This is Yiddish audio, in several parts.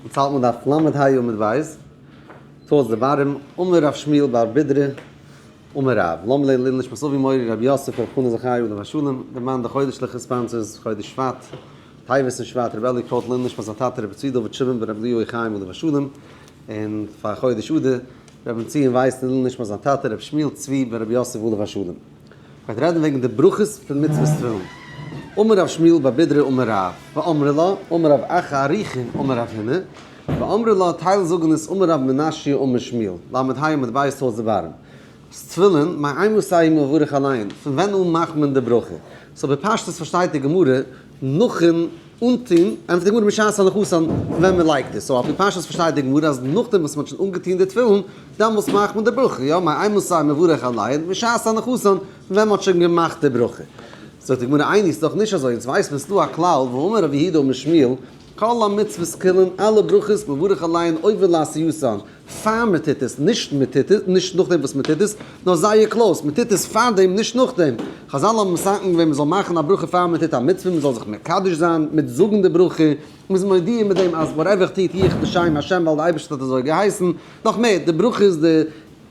אונז האלט מען דף ל' ה' עמוד ב', towards the bottom, אמר רב שמואל בר בידרא, אמר רב, למה לי לעילוי נשמת אבי מורי רבי יוסף רב חנא זכרי' עליו השלום, דערמאן די חודש'ליכע sponsors, חודש שבט, טבת און שבט, רבי אלי קרויט לעילוי נשמת זיין טאטע רבי צבי דוד שמעון בן רבי אליהו חיים עליו השלום, און פאר חודש אדר, רבי בן ציון ווייס לעילוי נשמת זיין טאטע רבי שמואל צבי בן רבי יוסף עליו השלום. מ'גייט רעדן וועגן די ברכות פון מצוות תפילין. אמר רב שמואל בר בידרא אמר רב, ואמרי לה, אמר רב אחא אריכא אמר רב הונא, ואמרי לה, טייל זאגן עס אמר רב מנשיא אמר שמואל, ל' ה' עמוד ב' towards the bottom. תפילין, מאימתי מברך עליהן, פון ווען אן מאכט מען די ברכה? so בפשטות פארשטייט די גמרא, נאכן אנטוהן, ענטפערט די גמרא משעת הנחתן ווען מען לייגט עס, so על פי פשטות פארשטייט די גמרא אז נאכדעם וואס מען האט שוין אנגעטוהן די תפילין, דעמאלס מאכט מען די ברכה, יא, מאימתי מברך עליהן, משעת הנחתן ווען מען האט שוין געמאכט די ברכה. זאגט די גמרא איני, ס'איז דאך נישט אזוי, אונז ווייסט מען ס'דא א כלל, ואמר רב יהודה אמר שמואל, כל המצוות כולן, אלע ברכות, מברך עליהן עובר לעשייתן, פאר מען טוט עס, נישט מען טוט עס, נישט נאכדעם וואס מען טוט עס, נאר זייער close, מען טוט עס פארדעם נישט נאכדעם. חזל האבן מתקן געווען מען זאל מאכן א ברכה פאר מען טוט א מצוה, מען זאל זיך מקדש זיין מיט זאגן די ברכה, מען איז מודיע מיט דעם אז whatever איך טו טו איך בשם השם ווייל די אייבערשטער האט אזוי געהייסן, נאך מער, די ברכה איז די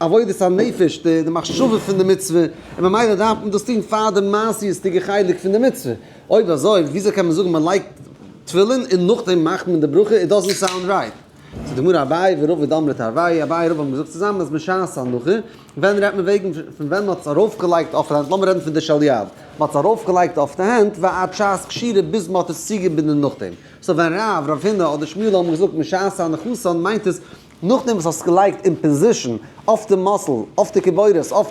עבודת הנפש, די מחשבה פון די מצוה, און ממילא דארף מען דאס טון פאר די מעשיות'דיגע חלק פון די מצוה. אויב אזוי וויאזוי קען מען זאגן מען לייגט תפילין און נאכדעם מאכט מען די ברכה, it doesn't sound right. זאגט די גמרא אביי ורבא דאמרי תרוייהו, אביי און רבא האבן געזאגט צוזאמען אז משעת הנחה, ווען רעדט מען וועגן פון ווען מען האט עס ארויפגעלייגט אויף די הענט, לאמיר רעדן פון די של יד, מען האט עס ארויפגעלייגט אויף די הענט ועד שעת קשירה ביז מען האט עס צוגעבינדן נאכדעם, so ווען רב, רב הונא אדער שמואל האבן געזאגט משעת הנחתן מיינט עס נאכדעם וואס האסט עס געלייגט אין position אויף די muscle, אויף די קיבורות, אויף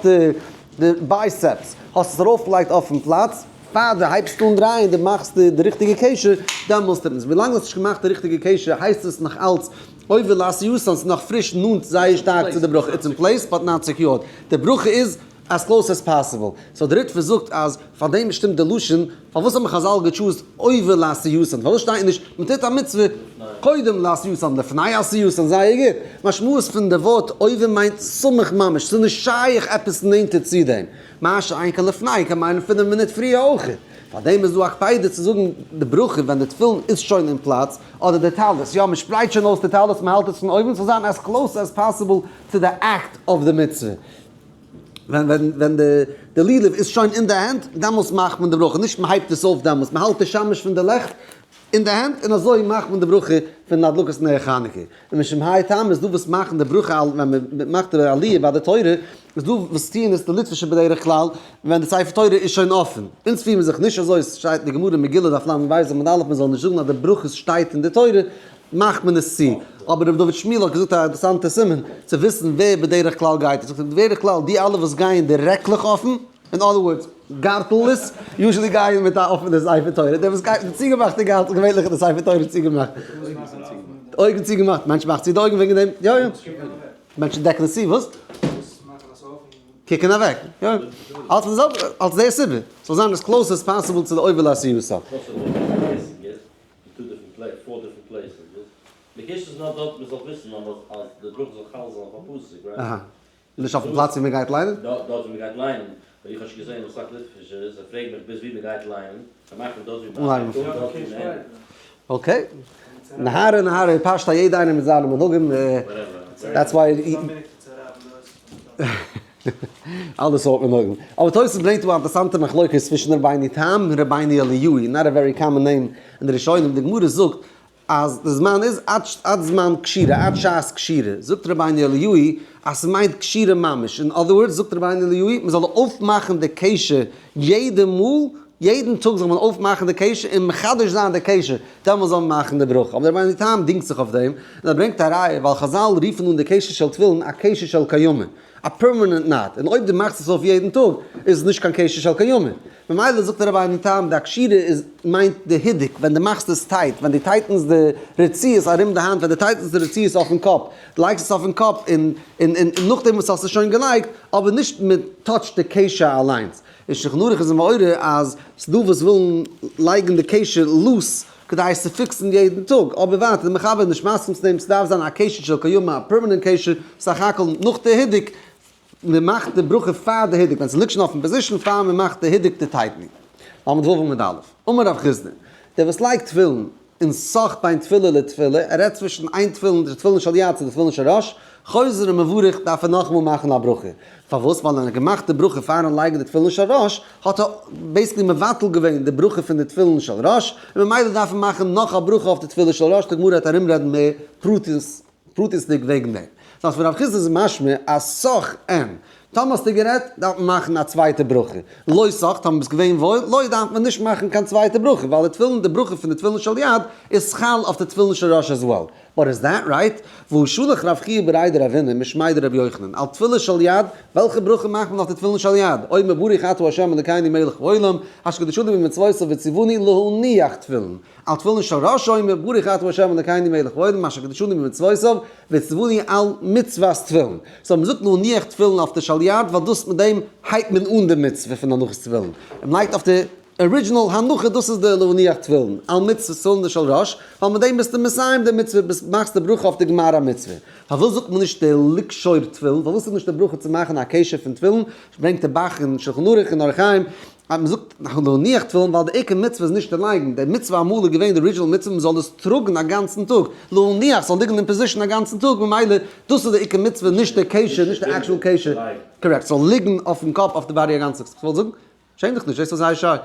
די biceps, האסט עס ארויפגעלייגט אויפן פלאץ, פאר דו הייבסט אן דרייען דו מאכסט די ריכטיגע קשר, דעמאלס טוט מען עס. ווילאנג דו האסט נישט געמאכט די ריכטיגע קשר הייסט עס נאך אלץ עובר לעשייתן, ס'איז נאך פריש נאנט זייער שטארק צו די ברכה, it's in place but not secured, די ברכה איז as close as possible. so די ריטב"א זאגט אז פאר דעם שטימט די לשון, פארוואס האבן חזל גע choose ט עובר לעשייתן, פארוואס שטייט נישט מען טוט א מצוה קודם לעשייתן לפני עשייתן, זייער גוט, משמעות פון די ווארט עובר מיינט סמוך ממש, ס'איז נישט שייך עפעס נענטער צו דעם. מה שאין כן לפני קען מיינען 5 מינוט פריער אויך. פארדעם איז דא א קפידה צו זאגן די ברכה ווען די תפילין איז שוין אין פלאץ, אדער די טלית, יא מען שפרייט שוין אויס די טלית מען האלט עס פון אויבן ס'זאל זיין as close as possible to the act of the מצוה. ווען ווען ווען די די לולב איז שוין אין די הענט דעמאלס מאכט מען די ברכה, נישט מען הייבט עס אויף דעמאלס, מען האלט די שמש פון די לעכט אין די הענט און אזוי מאכט מען די ברכה פון הדלקת נר חנוכה. און משום האי טעם איז דא וואס מאכן די ברכה ווען מען מאכט די עליה ביי די תורה, איז דא וואס טוען עס די ליטווישע בדרך כלל ווען די ספר תורה איז שוין אפען. אונז פירן מיר זיך נישט אזוי, עס שטייט אין די גמרא מגילה דף ל"ב עמוד א' מען זאל נישט זאגן אז די ברכות שטייט אין די תורה, מאכט מען עס צו. אבער רבי דוד שמואל האט געזאגט א אינטערעסאנטע סימן צו וויסן ווער בדרך כלל גייט, ער זאגט בדרך כלל די אלע וואס גייען די רעקלעך אפען, in other words, גארטללעס, usually גייען מיט א אפענע ספר תורה, דער וואס גייט מיט צוגעמאכטע גארטל, געווענליך איז די ספר תורה צוגעמאכט. די אויגן צוגעמאכט, מענטש מאכט צו די אויגן וועגן דעם, יא יא. מענטשן דעקן עס צו, וואס? קוקן אוועק, יא. אלס די זעלבע, אלס די סיבה. ס'זאל זיין as close as possible צו די עובר לעשייתו. אהא. נישט אויפן פלאץ ווי מ'גייט ליינען? דארט ווי מ'גייט ליינען, ווייל איך האב שוין געזען אסאך ליטווישע, זיי פרעגן מיך ביז ווי מ'גייט ליינען, זיי מאכן דארט ווי מ'הייבט אן דארט ווי מ'ענדיגט. okay. נהרא נהרא פשט א יעדע איינער מיט זיינע מנהגים, that's why אלע סארט מנהגים. אבער תוס' ברענגט דא א אינטערעסאנטע מחלוקת צווישן רבינו תם און רבינו אליהו, not a very common name אין די ראשונים, די גמרא זאגט אז די זמן איז עד זמן קשירה, עד שעת קשירה, זאגט רבינו אליהו אז ס'מיינט קשירה ממש, in other words זאגט רבינו אליהו מ'זאל אויפמאכן די קשר יעדע מאל, יעדן טאג זאל מען אויפמאכן די קשר און מחדש זיין די קשר, דעמאלס זאל מען מאכן די ברכה, אבער רבינו תם דינגט זיך אויף דעם, און ער ברענגט א ראיה ווייל חזל רופן אן די קשר של תפילין א קשר של קיימא, א permanent knot, און אויב דו מאכסט עס אויף יעדן טאג איז עס נישט קיין קשר של קיימא. ממילא זאגט רבינו תם די קשירה איז מיינט די הידוק, ווען דו מאכסט עס tight, ווען דו tighten סט די רצועות ארום די האנט, ווען דו tighten סט די רצועות אויפן קאפ, דו לייגסט עס אויפן קאפ און און און נאכדעם וואס האסט עס שוין געלייגט, אבער נישט מען touch ט די קשר אליינס. אין שולחן ערוך איז מעורר אז ס'דא וואס ווילן לייגן די קשר loose כדי עס צו fix ן יעדן טאג, אבער ווייטער די מחבר איז נישט מסכים צו דעם, ס'דארף זיין א קשר של קיימא, א permanent קשר, סך הכל נאך די הידוק, מען מאכט די ברכה פאר די הידוק, ווען ס'ליגט שוין אויפן position פאר מען מאכט די הידוק די tightening. ל' ו' עמוד א', אמר רב חסדא, דער וואס לייגט תפילין. און סח בין תפילה לתפילה, ער רעדט צווישן איין תפילין, די תפילין של יד צו די תפילין של ראש, חוזר ומברך דארף ער נאכאמאל מאכן א ברכה. פארוואס? ווייל ווען ער האט געמאכט די ברכה פארן לייגן די תפילין של ראש, האט ער basically מבטל געווען די ברכה פון די תפילין של ראש, און ממילא דארף ער מאכן נאך א ברכה אויף די תפילין של ראש, די גמרא וועט ארומרעדן מער פרטיות'דיג וועגן דעם. דאס פון רב חסדא איז משמע אז סח אין. טאמער האסטו גערעדט, דארף מען מאכן א צווייטע ברכה. לא סח, טאמער ביסט געווען וואויל, לא דארף מען נישט מאכן קיין צווייטע ברכה, ווייל די תפילין, די ברכה פון די תפילין של יד איז חל אויף די תפילין של ראש as well. But is that right? והא שלח רב חייא בריה דרבינא משמיה דרבי יוחנן, על תפילין של יד, וועלכע ברכה מאכט מען אויף די תפילין של יד? אומר ברוך אתה ה' אלוקינו מלך העולם, אשר קדשנו במצוותיו וציוונו להניח תפילין. על תפילין של ראש אומר ברוך אתה ה' אלוקינו מלך העולם אשר קדשנו במצוותיו וציוונו על מצוות תפילין. So מ'זאגט להניח תפילין אויף די של יד ווייל דאס מיט דעם הייבט מען אן די מצוה פון הנחת תפילין. און מ'לייגט אויף די original הנחה דאס איז די להניח תפילין על מצוות תפילין של ראש, ווייל מיט דעם ביסטו מסיים די מצוה, ביסט מאכסט די ברכה אויף די גמר המצוה. פארוואס זאגט מען נישט די לקשור תפילין? פארוואס איז נישט די ברכה צו מאכן א קשר פון תפילין? ברענגט די ב"ח אין שלחן ערוך אין אורח חיים אז מען זאגט להניח תפילין ווייל די עיקר מצוה איז נישט די לייגן, די מצוה אמאל איז געווען די original מצוה מען זאל עס טראגן א גאנצן טאג, להניח ס'זאל ליגן אין position א גאנצן טאג, ממילא דאס איז די עיקר מצוה נישט די קשר, נישט די actual קשר, correct, ס'זאל ליגן אויפן קאפ אויף די body א גאנצן טאג, כ'וואלט זאגן, שעם דיך נישט, דאס איז זייער שארף.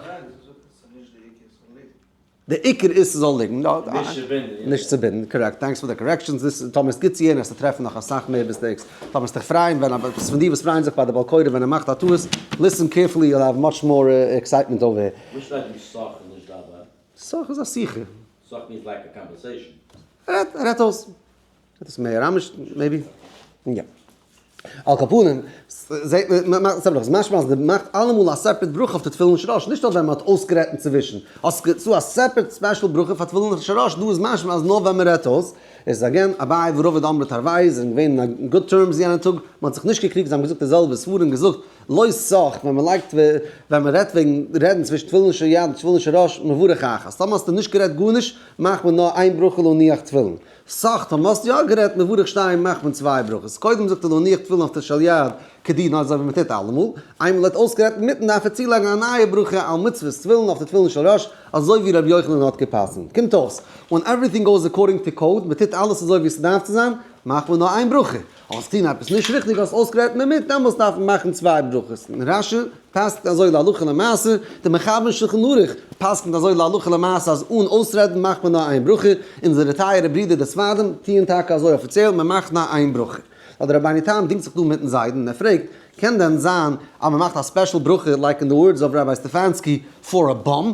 די עיקר איז ס'זאל ליגן. נישט צו בינדן. נישט צו בינדן, correct. Thanks פאר די corrections. דאס טאמער איז גוט צו הערן, וועסטו טרעפן נאך אסאך מער mistakes. טאמער וועסטו דיך פרייען ווען א, פון די וואס פרייען זיך ביי די בעל קורא ווען ער מאכט א טעות, listen carefully you'll have much more excitement over here. וואס שטייט אין סח איז נישט דבר? סח איז א שיחה. סח means like a conversation. ער רעדט, ער רעדט אויס. רעדט עס מער אראמיש maybe? יא. על כל פנים, זעט מען, מאכט separate ברכות. משמע אז מען מאכט אלעמאל א separate ברכה אויף די תפילין של ראש, נישט נאר ווען מען האט אויסגערעדט אינצווישן. האסט צו א separate special ברכה פאר תפילין של ראש, דא איז משמע אז נאר ווען מען רעדט אויס. איז again, אביי ורבא דאמרי תרוייהו זענען געווען אין good terms יענע טאג, מען האט זיך נישט געקריגט, זיי האבן געזאגט די זעלבע סברא און געזאגט, לא סח, ווען מען לייגט, ווען מען רעדט וועגן רעדן צווישן תפילין של יד און תפילין של ראש, מברך אחת. טאמער האסטו נישט גערעדט גארנישט, מאכט מען נאר איין ברכה להניח תפילין. סח, טאמער האסט יא גערעדט מברך שתיים מאכט מען צוויי ברכות. קודם זאגט ער להניח תפילין אויף די של יד, כדין אזוי ווי מען טוט אלעמאל. איינמאל ער האט אויסגערעדט אינמיטן דארף ער צולייגן א נייע ברכה על מצוות תפילין אויף די תפילין של ראש, אזוי ווי רבי יוחנן האט גע'פסק'נט. קומט אויס, when everything goes according to code, מען טוט אלעס אזוי ווי ס'דארף צו זיין, מאכט מען נאר איין ברכה. האסט געטון עפעס נישט ריכטיג, האסט אויסגערעדט אינדערמיט, דעמאלס דארף מען מאכן צוויי ברכות. און רש"י פסק'נט אזוי להלכה למעשה, דער מחבר שלחן ערוך פסק'נט אזוי להלכה למעשה אז אן אויסרעדן מאכט מען נאר איין ברכה, אונזערע טייערע ברידער די ספרדים טוען טאקע אזוי אפיציעל, מען מאכט נאר איין ברכה. ווייל דער רבינו תם דינגט זיך דא מיטן זיידן און ער פרעגט, קען דען זיין אז מען מאכט א special ברכה like in the words of Rabbi Stefansky for a bum?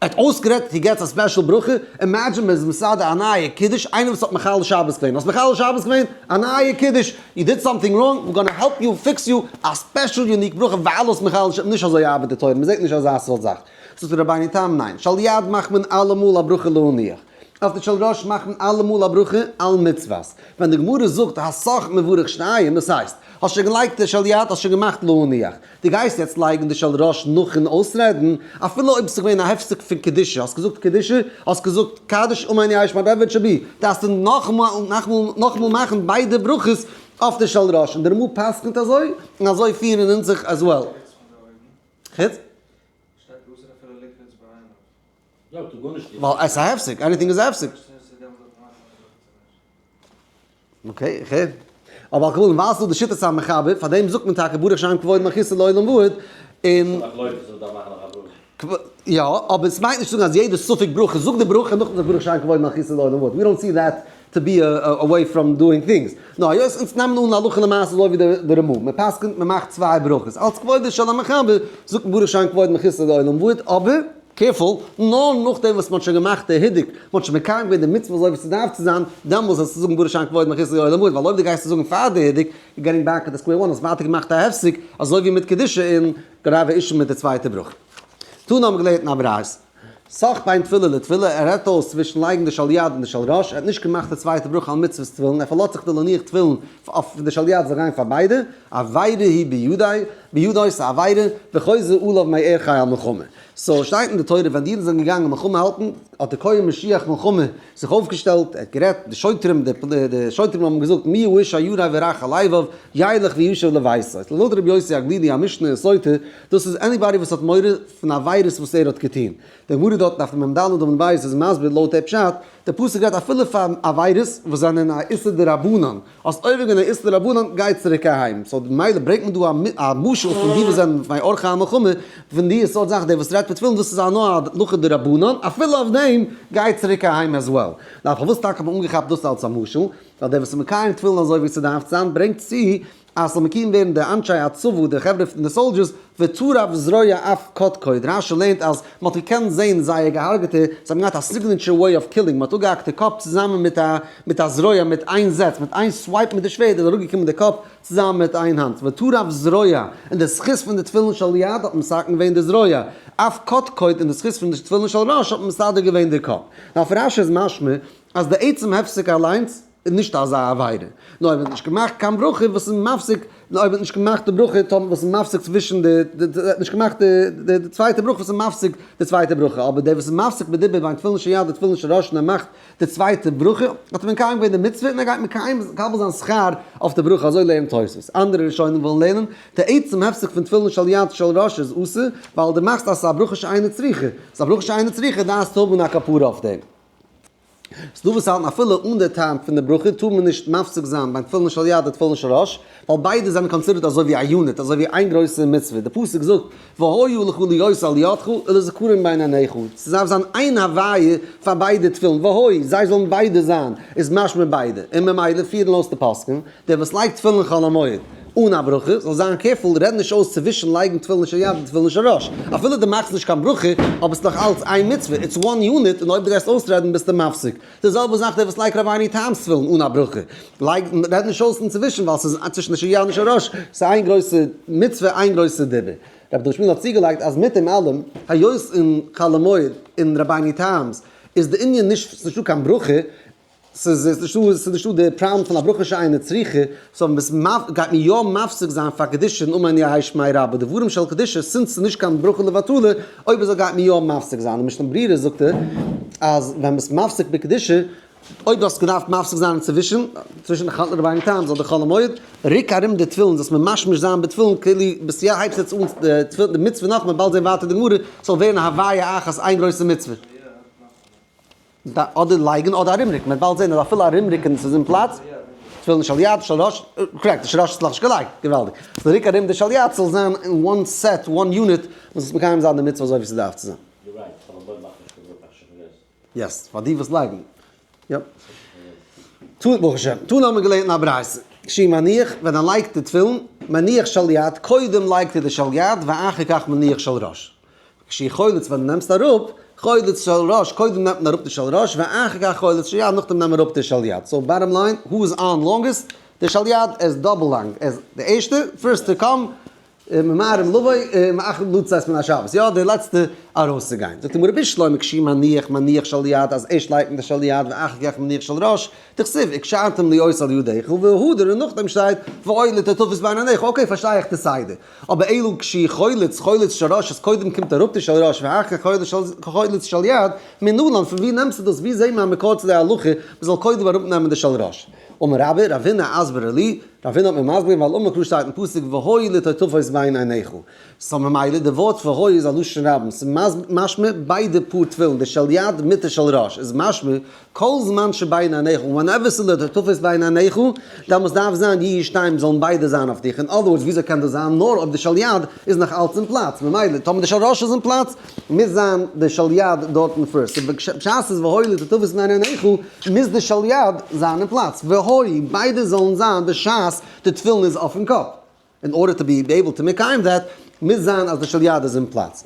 ער האט אויסגערעדט he gets א special ברכה, imagine מען איז מסדר א נייע קידוש, איינער וואס האט מחלל שבת געווען, האסט מחלל שבת געווען? א נייע קידוש, you did something wrong, we're gonna help you fix you, א special unique ברכה ווייל האסט מחלל שבת, נישט אזוי ארבעט די תורה, מען זעט נישט אזא סארט זאך. זאגט רבינו תם ניין, של יד מאכט מען אלעמאל א ברכה להניח, אויף די של ראש מאכט מען אלעמאל א ברכה על מצוות, ווען די גמרא זאגט הסח מברך שתיים, דאס הייסט, האסט שוין געלייגט די של יד, האסט שוין געמאכט להניח, דו גייסט יעצט לייגן די של ראש נאכן אויסרעדן, אפילו אויב ס'איז געווען א הפסק פון קדושה, האסט געזאגט קדושה, האסט געזאגט קדיש אמן יהא שמיה רבא שבי, דארפסטו נאכאמאל נאכאמאל מאכן ביידע ברכות אויף די של ראש, און די רמ"א פסק'נט אזוי, און אזוי פירן אונז זיך as well. חוץ? ווייל עס איז א הפסק, anything איז א הפסק. Okay, איך הער. אבער על כל פנים, ווייל ס'איז דא די שיטת המחבר, פאר דעם זאגט מען טאקע ברוך שם כבוד מלכותו לעולם ועד, און. יא, אבער עס מיינט נישט צו זאגן אז יעדע ספק ברכה, זאג די ברכה און נאכדעם זאג ברוך שם כבוד מלכותו לעולם ועד. We don't see that to be a way from doing things. נאר היות אונז נעמען אן הלכה למעשה אזוי ווי די רמ"א, מען פסק'נט מען מאכט צוויי ברכות, אלץ כבודו של המחבר זאגט מען ברוך שם כבוד מלכותו לעולם ועד, אבער. Careful, נאר נאכדעם וואס מ'האט שוין געמאכט די הידוק, מ'האט שוין מקיים געווען די מצוה אזוי ווי ס'דארף צו זיין, דעמאלס זאלסטו זאגן ברוך שם כבוד מלכותו לעולם ועד, ווייל אויב דו גייסט עס זאגן פאר די הידוק, you're getting back at the square one, האסט ווייטער געמאכט א הפסק, אזוי ווי מיט קדושה און גראווע אישו מיט די צווייטע ברכה. תנא האבן געלערנט אין א ברייתא, סח בין תפילה לתפילה, ער רעדט אויס צווישן לייגן די של יד און די של ראש, ער האט נישט געמאכט די צווייטע ברכה על מצוות תפילין, ער פארלאזט זיך די להניח תפילין אויף די של יד זאל גיין פאר ביידע, עבירה היא בידו. בידו ס'איז א עבירה, וחוזר עליו מערכי המלחמה. So שטייט אין די תורה ווען די אידן זענען געגאנגען מלחמה האלטן, האט דער כהן משיח מלחמה זיך אויפגעשטעלט, ער האט גערעדט, די שוטרים, די שוטרים האבן געזאגט מי האיש הירא ורך הלבב, ילך וישוב לביתו. לויט רבי יוסי הגלילי א משנה אין סוטה, דאס איז anybody וואס האט מורא פון עבירות וואס ער האט געטון. די גמרא דארט דף מ ד עמוד ב' איז מסביר לויט די פשט, די פסוק רעדט אפילו פאר עבירות וואס זענען א איסור דרבנן, האסט עובר געווען א איסור דרבנן גיי צוריק אהיים, so ממילא ברענגט מען דא א משל פון די וואס זענען מפני אורחי המלחמה, פון די סארט זאך דער וואס רעדט מיט תפילין דאס איז א נאר א הלכה דרבנן, אפילו אויף דעם גיי צוריק אהיים as well. נאר פארוואס טאקע האט מען אנגעכאפט דאס אלס א משל? ווייל דער וואס איז מקיים תפילין אזוי ווי ס'דארף צו זיין ברענגט צו אז ס'זאל מקוים ווערן די אנשי הצבא, די חברה פון די soldiers, וטרף זרוע אף קדקוד, רשי לערנט אז מ'האט געקענט זען זייער געהארגעטע, זיי האבן געהאט א signature way of killing, מ'האט אפגעהאקט די קאפ צוזאמען מיט א מיט א זרוע מיט איין זעץ, מיט איין swipe מיט די שווערד איז אראפגעקומען די קאפ צוזאמען מיט איין האנט, וטרף זרוע, אין די זכות פון די תפילין של יד האט מען מתקן געווען די זרוע, אף קדקוד, אין די זכות פון די תפילין של ראש האט מען מסדר געווען די קאפ. נאר אויף רשי איז משמע אז די עצם הפסק אליינס, איז נישט אזא עבירה, נאר אויב מ'האט נישט געמאכט קיין ברכה וואס איז מפסיק, נאר אויב מ'האט נישט געמאכט די ברכה טאמער וואס איז מפסיק צווישן די, נישט געמאכט די די צווייטע ברכה וואס איז מפסיק די צווייטע ברכה, אבער דער וואס איז מפסיק בדיבור בין תפילין של יד לתפילין של ראש און ער מאכט די צווייטע ברכה, האט ער מקיים געווען די מצוה און ער גייט מקיים מקבל זיין שכר אויף די ברכה, אזוי לערנט תוספות. אנדערע ראשונים ווילן לערנען, די עצם הפסק פון תפילין של יד של ראש איז אסור, ווייל דו מאכסט אז ס'איז א ברכה שאינה צריכה, ס'איז א ברכה שאינה צריכה דארפסטו האבן א כפרה אויף דעם. ס'דא וואס האלטן אפילו אן די טעם פון די ברכה טאר מען נישט מפסיק זיין בין תפילין של יד לתפילין של ראש, ווייל ביידע זענען considered אזוי ווי א unit, אזוי ווי איין גרויסע מצוה, די פסוק זאגט והיו לך להיות על ידך ולזכרון בין עיניך, ס'דארף זיין איין הוויה פאר ביידע תפילין, והיו, זיי זאלן ביידע זיין, איז משמע ביידע, און ממילא פירן אויס די פוסקים, דער וואס לייגט תפילין חול המועד אן א ברכה, זאל זיין careful, רעד נישט אויס צווישן לייגן תפילין של יד און תפילין של ראש. אפילו דו מאכסט נישט קיין ברכה, אבער ס'איז נאך אלץ איין מצוה, it's one unit, און אויב דו גייסט אויסרעדן ביסטו מפסיק. די זעלבע זאך דער וואס לייגט רבינו תם'ס תפילין אן א ברכה, לייג, רעד נישט אויס אינצווישן ווייל ס'איז צווישן די של יד און של ראש, ס'איז איין גרויסע מצוה, איין גרויסע דיבור. רבי דוד שמואל האט צוגעלייגט אז מיט דעם אלעם, היות אין חול המועד אין רבינו תם'ס איז די ענין נישט, ס'איז נישטא קיין ברכה, ס'איז נישטא, ס'איז נישטא די פראבלעם פון א ברכה שאינה צריכה, so מ'איז מפ, גייט מען יא מפסיק זיין פאר קדושה און אמן יהא שמיה רבא, דברים של קדושה, since ס'איז נישט קיין ברכה לבטלה, אויב אזוי גייט מען יא מפסיק זיין, אין משנה ברורה זאגט ער אז ווען מ'איז מפסיק בקדושה, אויב דו האסט געדארפט מפסיק זיין אינצווישן, צווישן די חתן רבינו תם זאל די חול המועד, רוק ארום די תפילין זאלסט ממשמש זיין בתפילין כאילו ביסט יא הייבסט יעצט אן די תפילין די מצוה נאכאמאל באלד זען ווייטער די גמרא, ס'זאל ווערן א הוויה אחת איין גרויסע מצוה. אדער לייגן אדער ארומרוקן, מ'וועט באלד זען אז אפילו ארומרוקן ס'איז אין פלאץ, תפילין של יד, של ראש, correct, די של ראש איז נאכנישט געלייגט, געוואלדיג. so רוק ארום די של יד ס'זאל זיין אין one set, one unit, און זאלסט מקיים זיין די מצוה אזוי ווי ס'דארף צו זיין. You're right, חול המועד מאכט נישט קיין ברכה, כ'האב שוין פארגעסן. Yes, פאר די וואס לייגן. יא. טו, ברוך השם. טו האבן מיר געלערנט אין א ברייתא. כשהוא מניח, ווען ער לייגט די תפילין, מניח של יד, קודם לייגט ער די של יד, ואחר כך מניח של ראש. כשהוא חולץ ווען דו נעמסט אראפ, חולץ של ראש, קודם נעמט מען אראפ די של ראש, ואחר כך חולץ של יד, נאכדעם נעמט מען אראפ די של יד. So bottom line, who is on longest? די של יד איז double לאנג, ער איז די ערשטע, first to come, ממהרים לבוא, מאחרים לצאת מן השבת, יא, די לעצטע ארויסצוגיין. זאגט די גמרא בשלמא כשהוא מניח מניח של יד, אז ערשט לייגט מען די של יד ואחר כך מניח של ראש, דכתיב וקשרתם להיות על ידך, והדר און נאכדעם שטייט והיו לטוטפות בין עיניך, okay פארשטיי איך די סדר. אבער אלא כשהוא חולץ חולץ של ראש אז קודם קומט אראפ די של ראש ואחר כך חולץ של יד, מנלן פון ווי נעמסטו דאס ווי זעהט מען א מקור צו די הלכה מען זאל קודם אראפ נעמען די של ראש? אמר רבה, רב הונא אסברה לי, רב הונא האט מיר מסביר געווען ווייל אמר קרא שטייט אין פסוק והיו לטוטפות בין עיניך, so ממילא די ווארט והיו איז א לשון רבים, ס'איז משמע ביידע פאר תפילין די של יד מיט די של ראש איז משמע כל זמן שבין עיניך, whenever ס'איז לטוטפות בין עיניך, דעמאלס דארף זיין יהיו שתיים זאלן ביידע זיין אויף דיך, in other words וויאזוי קען דאס זיין נאר אויב די של יד איז נאך אלץ אין פלאץ, ממילא טאמער די של ראש איז אין פלאץ, מוז זיין די של יד דארטן first, so בשעת ס'איז והיו לטוטפות בין עיניך, מוז די של יד זיין אין פלאץ, והיו, ביידע זאלן זיין בשעת די תפילין איז אויפן קאפ, in order to be able to מקיים that, מוז זיין אז די של יד איז אין פלאץ.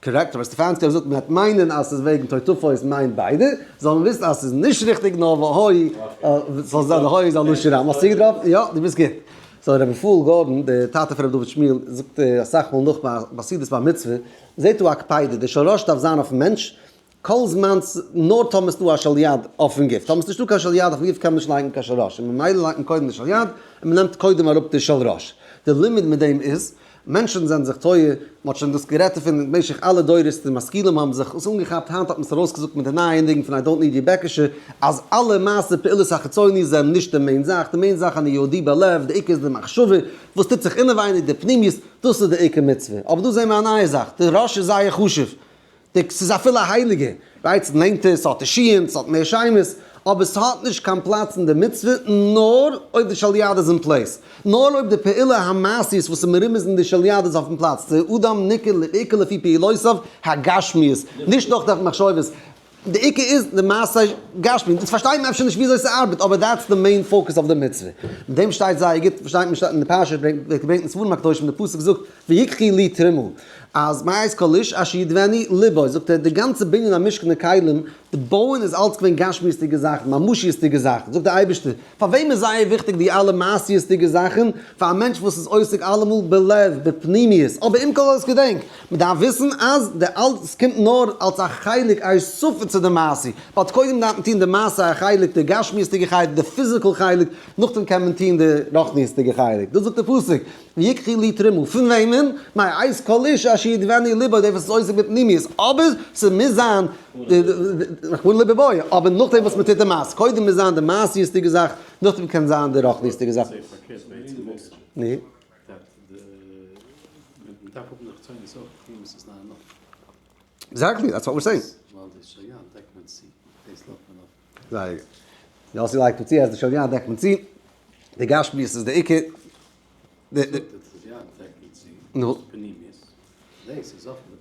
Correct, רבי סטעפאנסקי האט געזאגט מען וועט מיינען אז ס'איז וועגן טוטפות מיינט ביידע, זאל מען וויסן אז ס'איז נישט ריכטיג נאר והיו, זאל זיין והיו איז א לשון רבים. האסט צוגעטראפן? יא, דו ביסט גוט. So רבי רפאל גארדאן, די טאטע פון רבי דוד שמואל, זאגט אסאך מאל נאך ביי סעודת בר מצוה, זעט דא א קפידה, די של ראש דארף זיין אויפן מענטש, כל זמן נאר טאמער ס'דא א של יד אויפן גוף, טאמער ס'נישטא קיין של יד אויפן גוף קען מען נישט לייגן קיין של ראש, און ממילא לייגט מען קודם די של יד, און מ'נעמט קודם אראפ די של ראש. די לימוד מיט דעם איז, מענטשן זענען זיך טועה, מען האט שוין דאס גערעדט דערפון אין משך אלע דורות, די משכילים האבן זיך עס אנגעכאפט, היינט האט מען עס ארויסגעזאגט מיט די נייע ניגון פון I don't need your בעקעשע, אז אלע מעשה פעולות החיצוניות זענען נישט די main זאך, די main זאך אני יהודי בלב, די עיקר איז די מחשבה, וואס טוט זיך אינעווייניג, די פנימיות, דאס איז די עיקר מצוה. אבער דא זעהן מיר א נייע זאך, די ראש איז זייער חשוב, די ס'איז אפילו א הייליגע, right, ס'נענטער, ס'האט די שיען, ס'האט מער שמות, אבער ס'האט נישט קיין פלאץ אין די מצוה נאר אויב די של יד איז אין place, נאר אויב די פעולה המעשית וואס איז מרומז אין די של יד איז אויפן פלאץ, די אדם ניכר לעיקר לפי פעולותיו הגשמיות, נישט נאך די מחשבות, די עיקר איז די מעשה גשמי, דאס פארשטייט מען אפשר נישט וויאזוי ס'ארבעט, אבער that's the main focus אויף די מצוה. מיט דעם שטייט זייער גוט, פארשטייט מען שטייט אין די פרשה, ווערט געברענגט אין ספרים הקדושים, די פסוק זאגט ויקחו לי תרומה, אז מאת כל איש אשר ידבנו לבו, זאגט ער, די גאנצע בנין המשכן און כלים, די בויען איז אלץ געווען גשמיות'דיגע זאכן, ממשיות'דיגע זאכן, זאגט דער אייבערשטער, פאר וועם איז זייער וויכטיג די אלע מעשיות'דיגע זאכן? פאר א מענטש וואס איז עוסק אלעמאל בלב, בפנימיות, אבער עם כל זאת געדענק, מען דארף וויסן אז די אלץ קומט נאר אלס א חלק א הוספה צו די מעשי, but קודם דארף מען טון די מעשה א חלק, די גשמיות'דיגע חלק, די physical חלק, נאכדעם קען מען טון די רוחניות'דיגע חלק, דאס זאגט דער פסוק, ויקחו לי תרומה, פון וועמען? מאת כל איש אשר ידבנו לבו, דער וואס איז עוסק בפנימיות, אבער ס'מוז זיין רחמנא ליבא בעי, אבער נאכדעם וואס מ'טוט די מעשה, קודם מוז זיין די מעשיות'דיגע זאך, נאכדעם קען זיין די רוחניות'דיגע זאך. ני. Exactly, that's what we're saying. זייער גוט. יאסי לייגט צו אז די של יד דעקט מען צו, די גשמיות איז די עיקר. נו.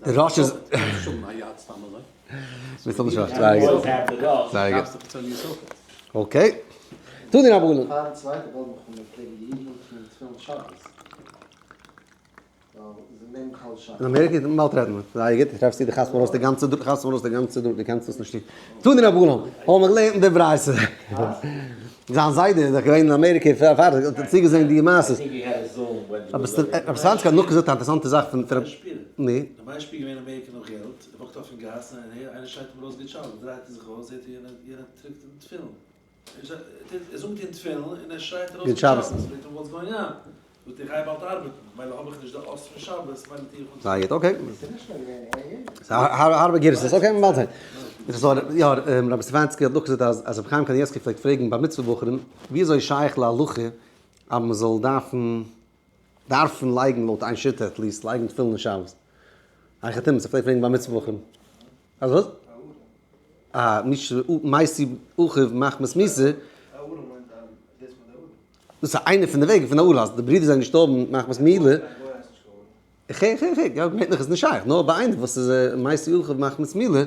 די ראש איז. זייער גוט. Okay. תנו רבנן. אין אמעריקע איז מ'באלד רעדן מיט זייער גוט, טרעפסט די חתמ'ן ארויס די גאנצע דו חתמ'ן ארויס די גאנצע דו דו קענסט עס נישט טון. תנו רבנן, האבן מיר געלערנט אין די ברייתא. זיין זיידע איז דאך געווען אין אמעריקע פאר פאר האט צוגעזען די מעשות. אבער סטאנצקי האט נאכגעזאגט א אינטערעסאנטע זאך פון פון ני. דער ביישפיל געווען אין אמעריקע נאך געלט, ער וואקט אויפן גאס און ער איינער שרייט אים ארויס גוט שבת, דרייט ער זיך אויס זעט ער יענער טראגט אין תפילין. ער זאגט אין תפילין און ער שרייט ארויס גוט שבת, פרעגט אים what's going on? זאגט ער איך גיי באלד ארבעטן, מילא האב איך נישט די אות פון שבת, מילא טו איך אן. זייער גוט, okay. הארבע גירסות, okay, מ'וועט באלד זען. יא, רבי סטעפאנסקי האט נאכגעזאגט אז אז רבי חיים קאניעווסקי פלעגט פרעגן בר מצוה בחורים ווי אזוי שייך להלכה אז מ'זאל דארפן דארפן לייגן לויט איין שיטה at least לייגן תפילין אין שבת. היכי תמצא, פלעגט פרעגן בר מצוה בחורים. אז וואס? אה, נישט מעשי אחיו מחמת מיתה. דאס איז איינע פון די וועגן פון די ארל אז די ברידער זענען געשטארבן מחמת מילה. איך איך איך איך, יא געווענליך איז נישט שייך, נאר ביי איינער וואס איז מעשי אחיו מחמת מילה,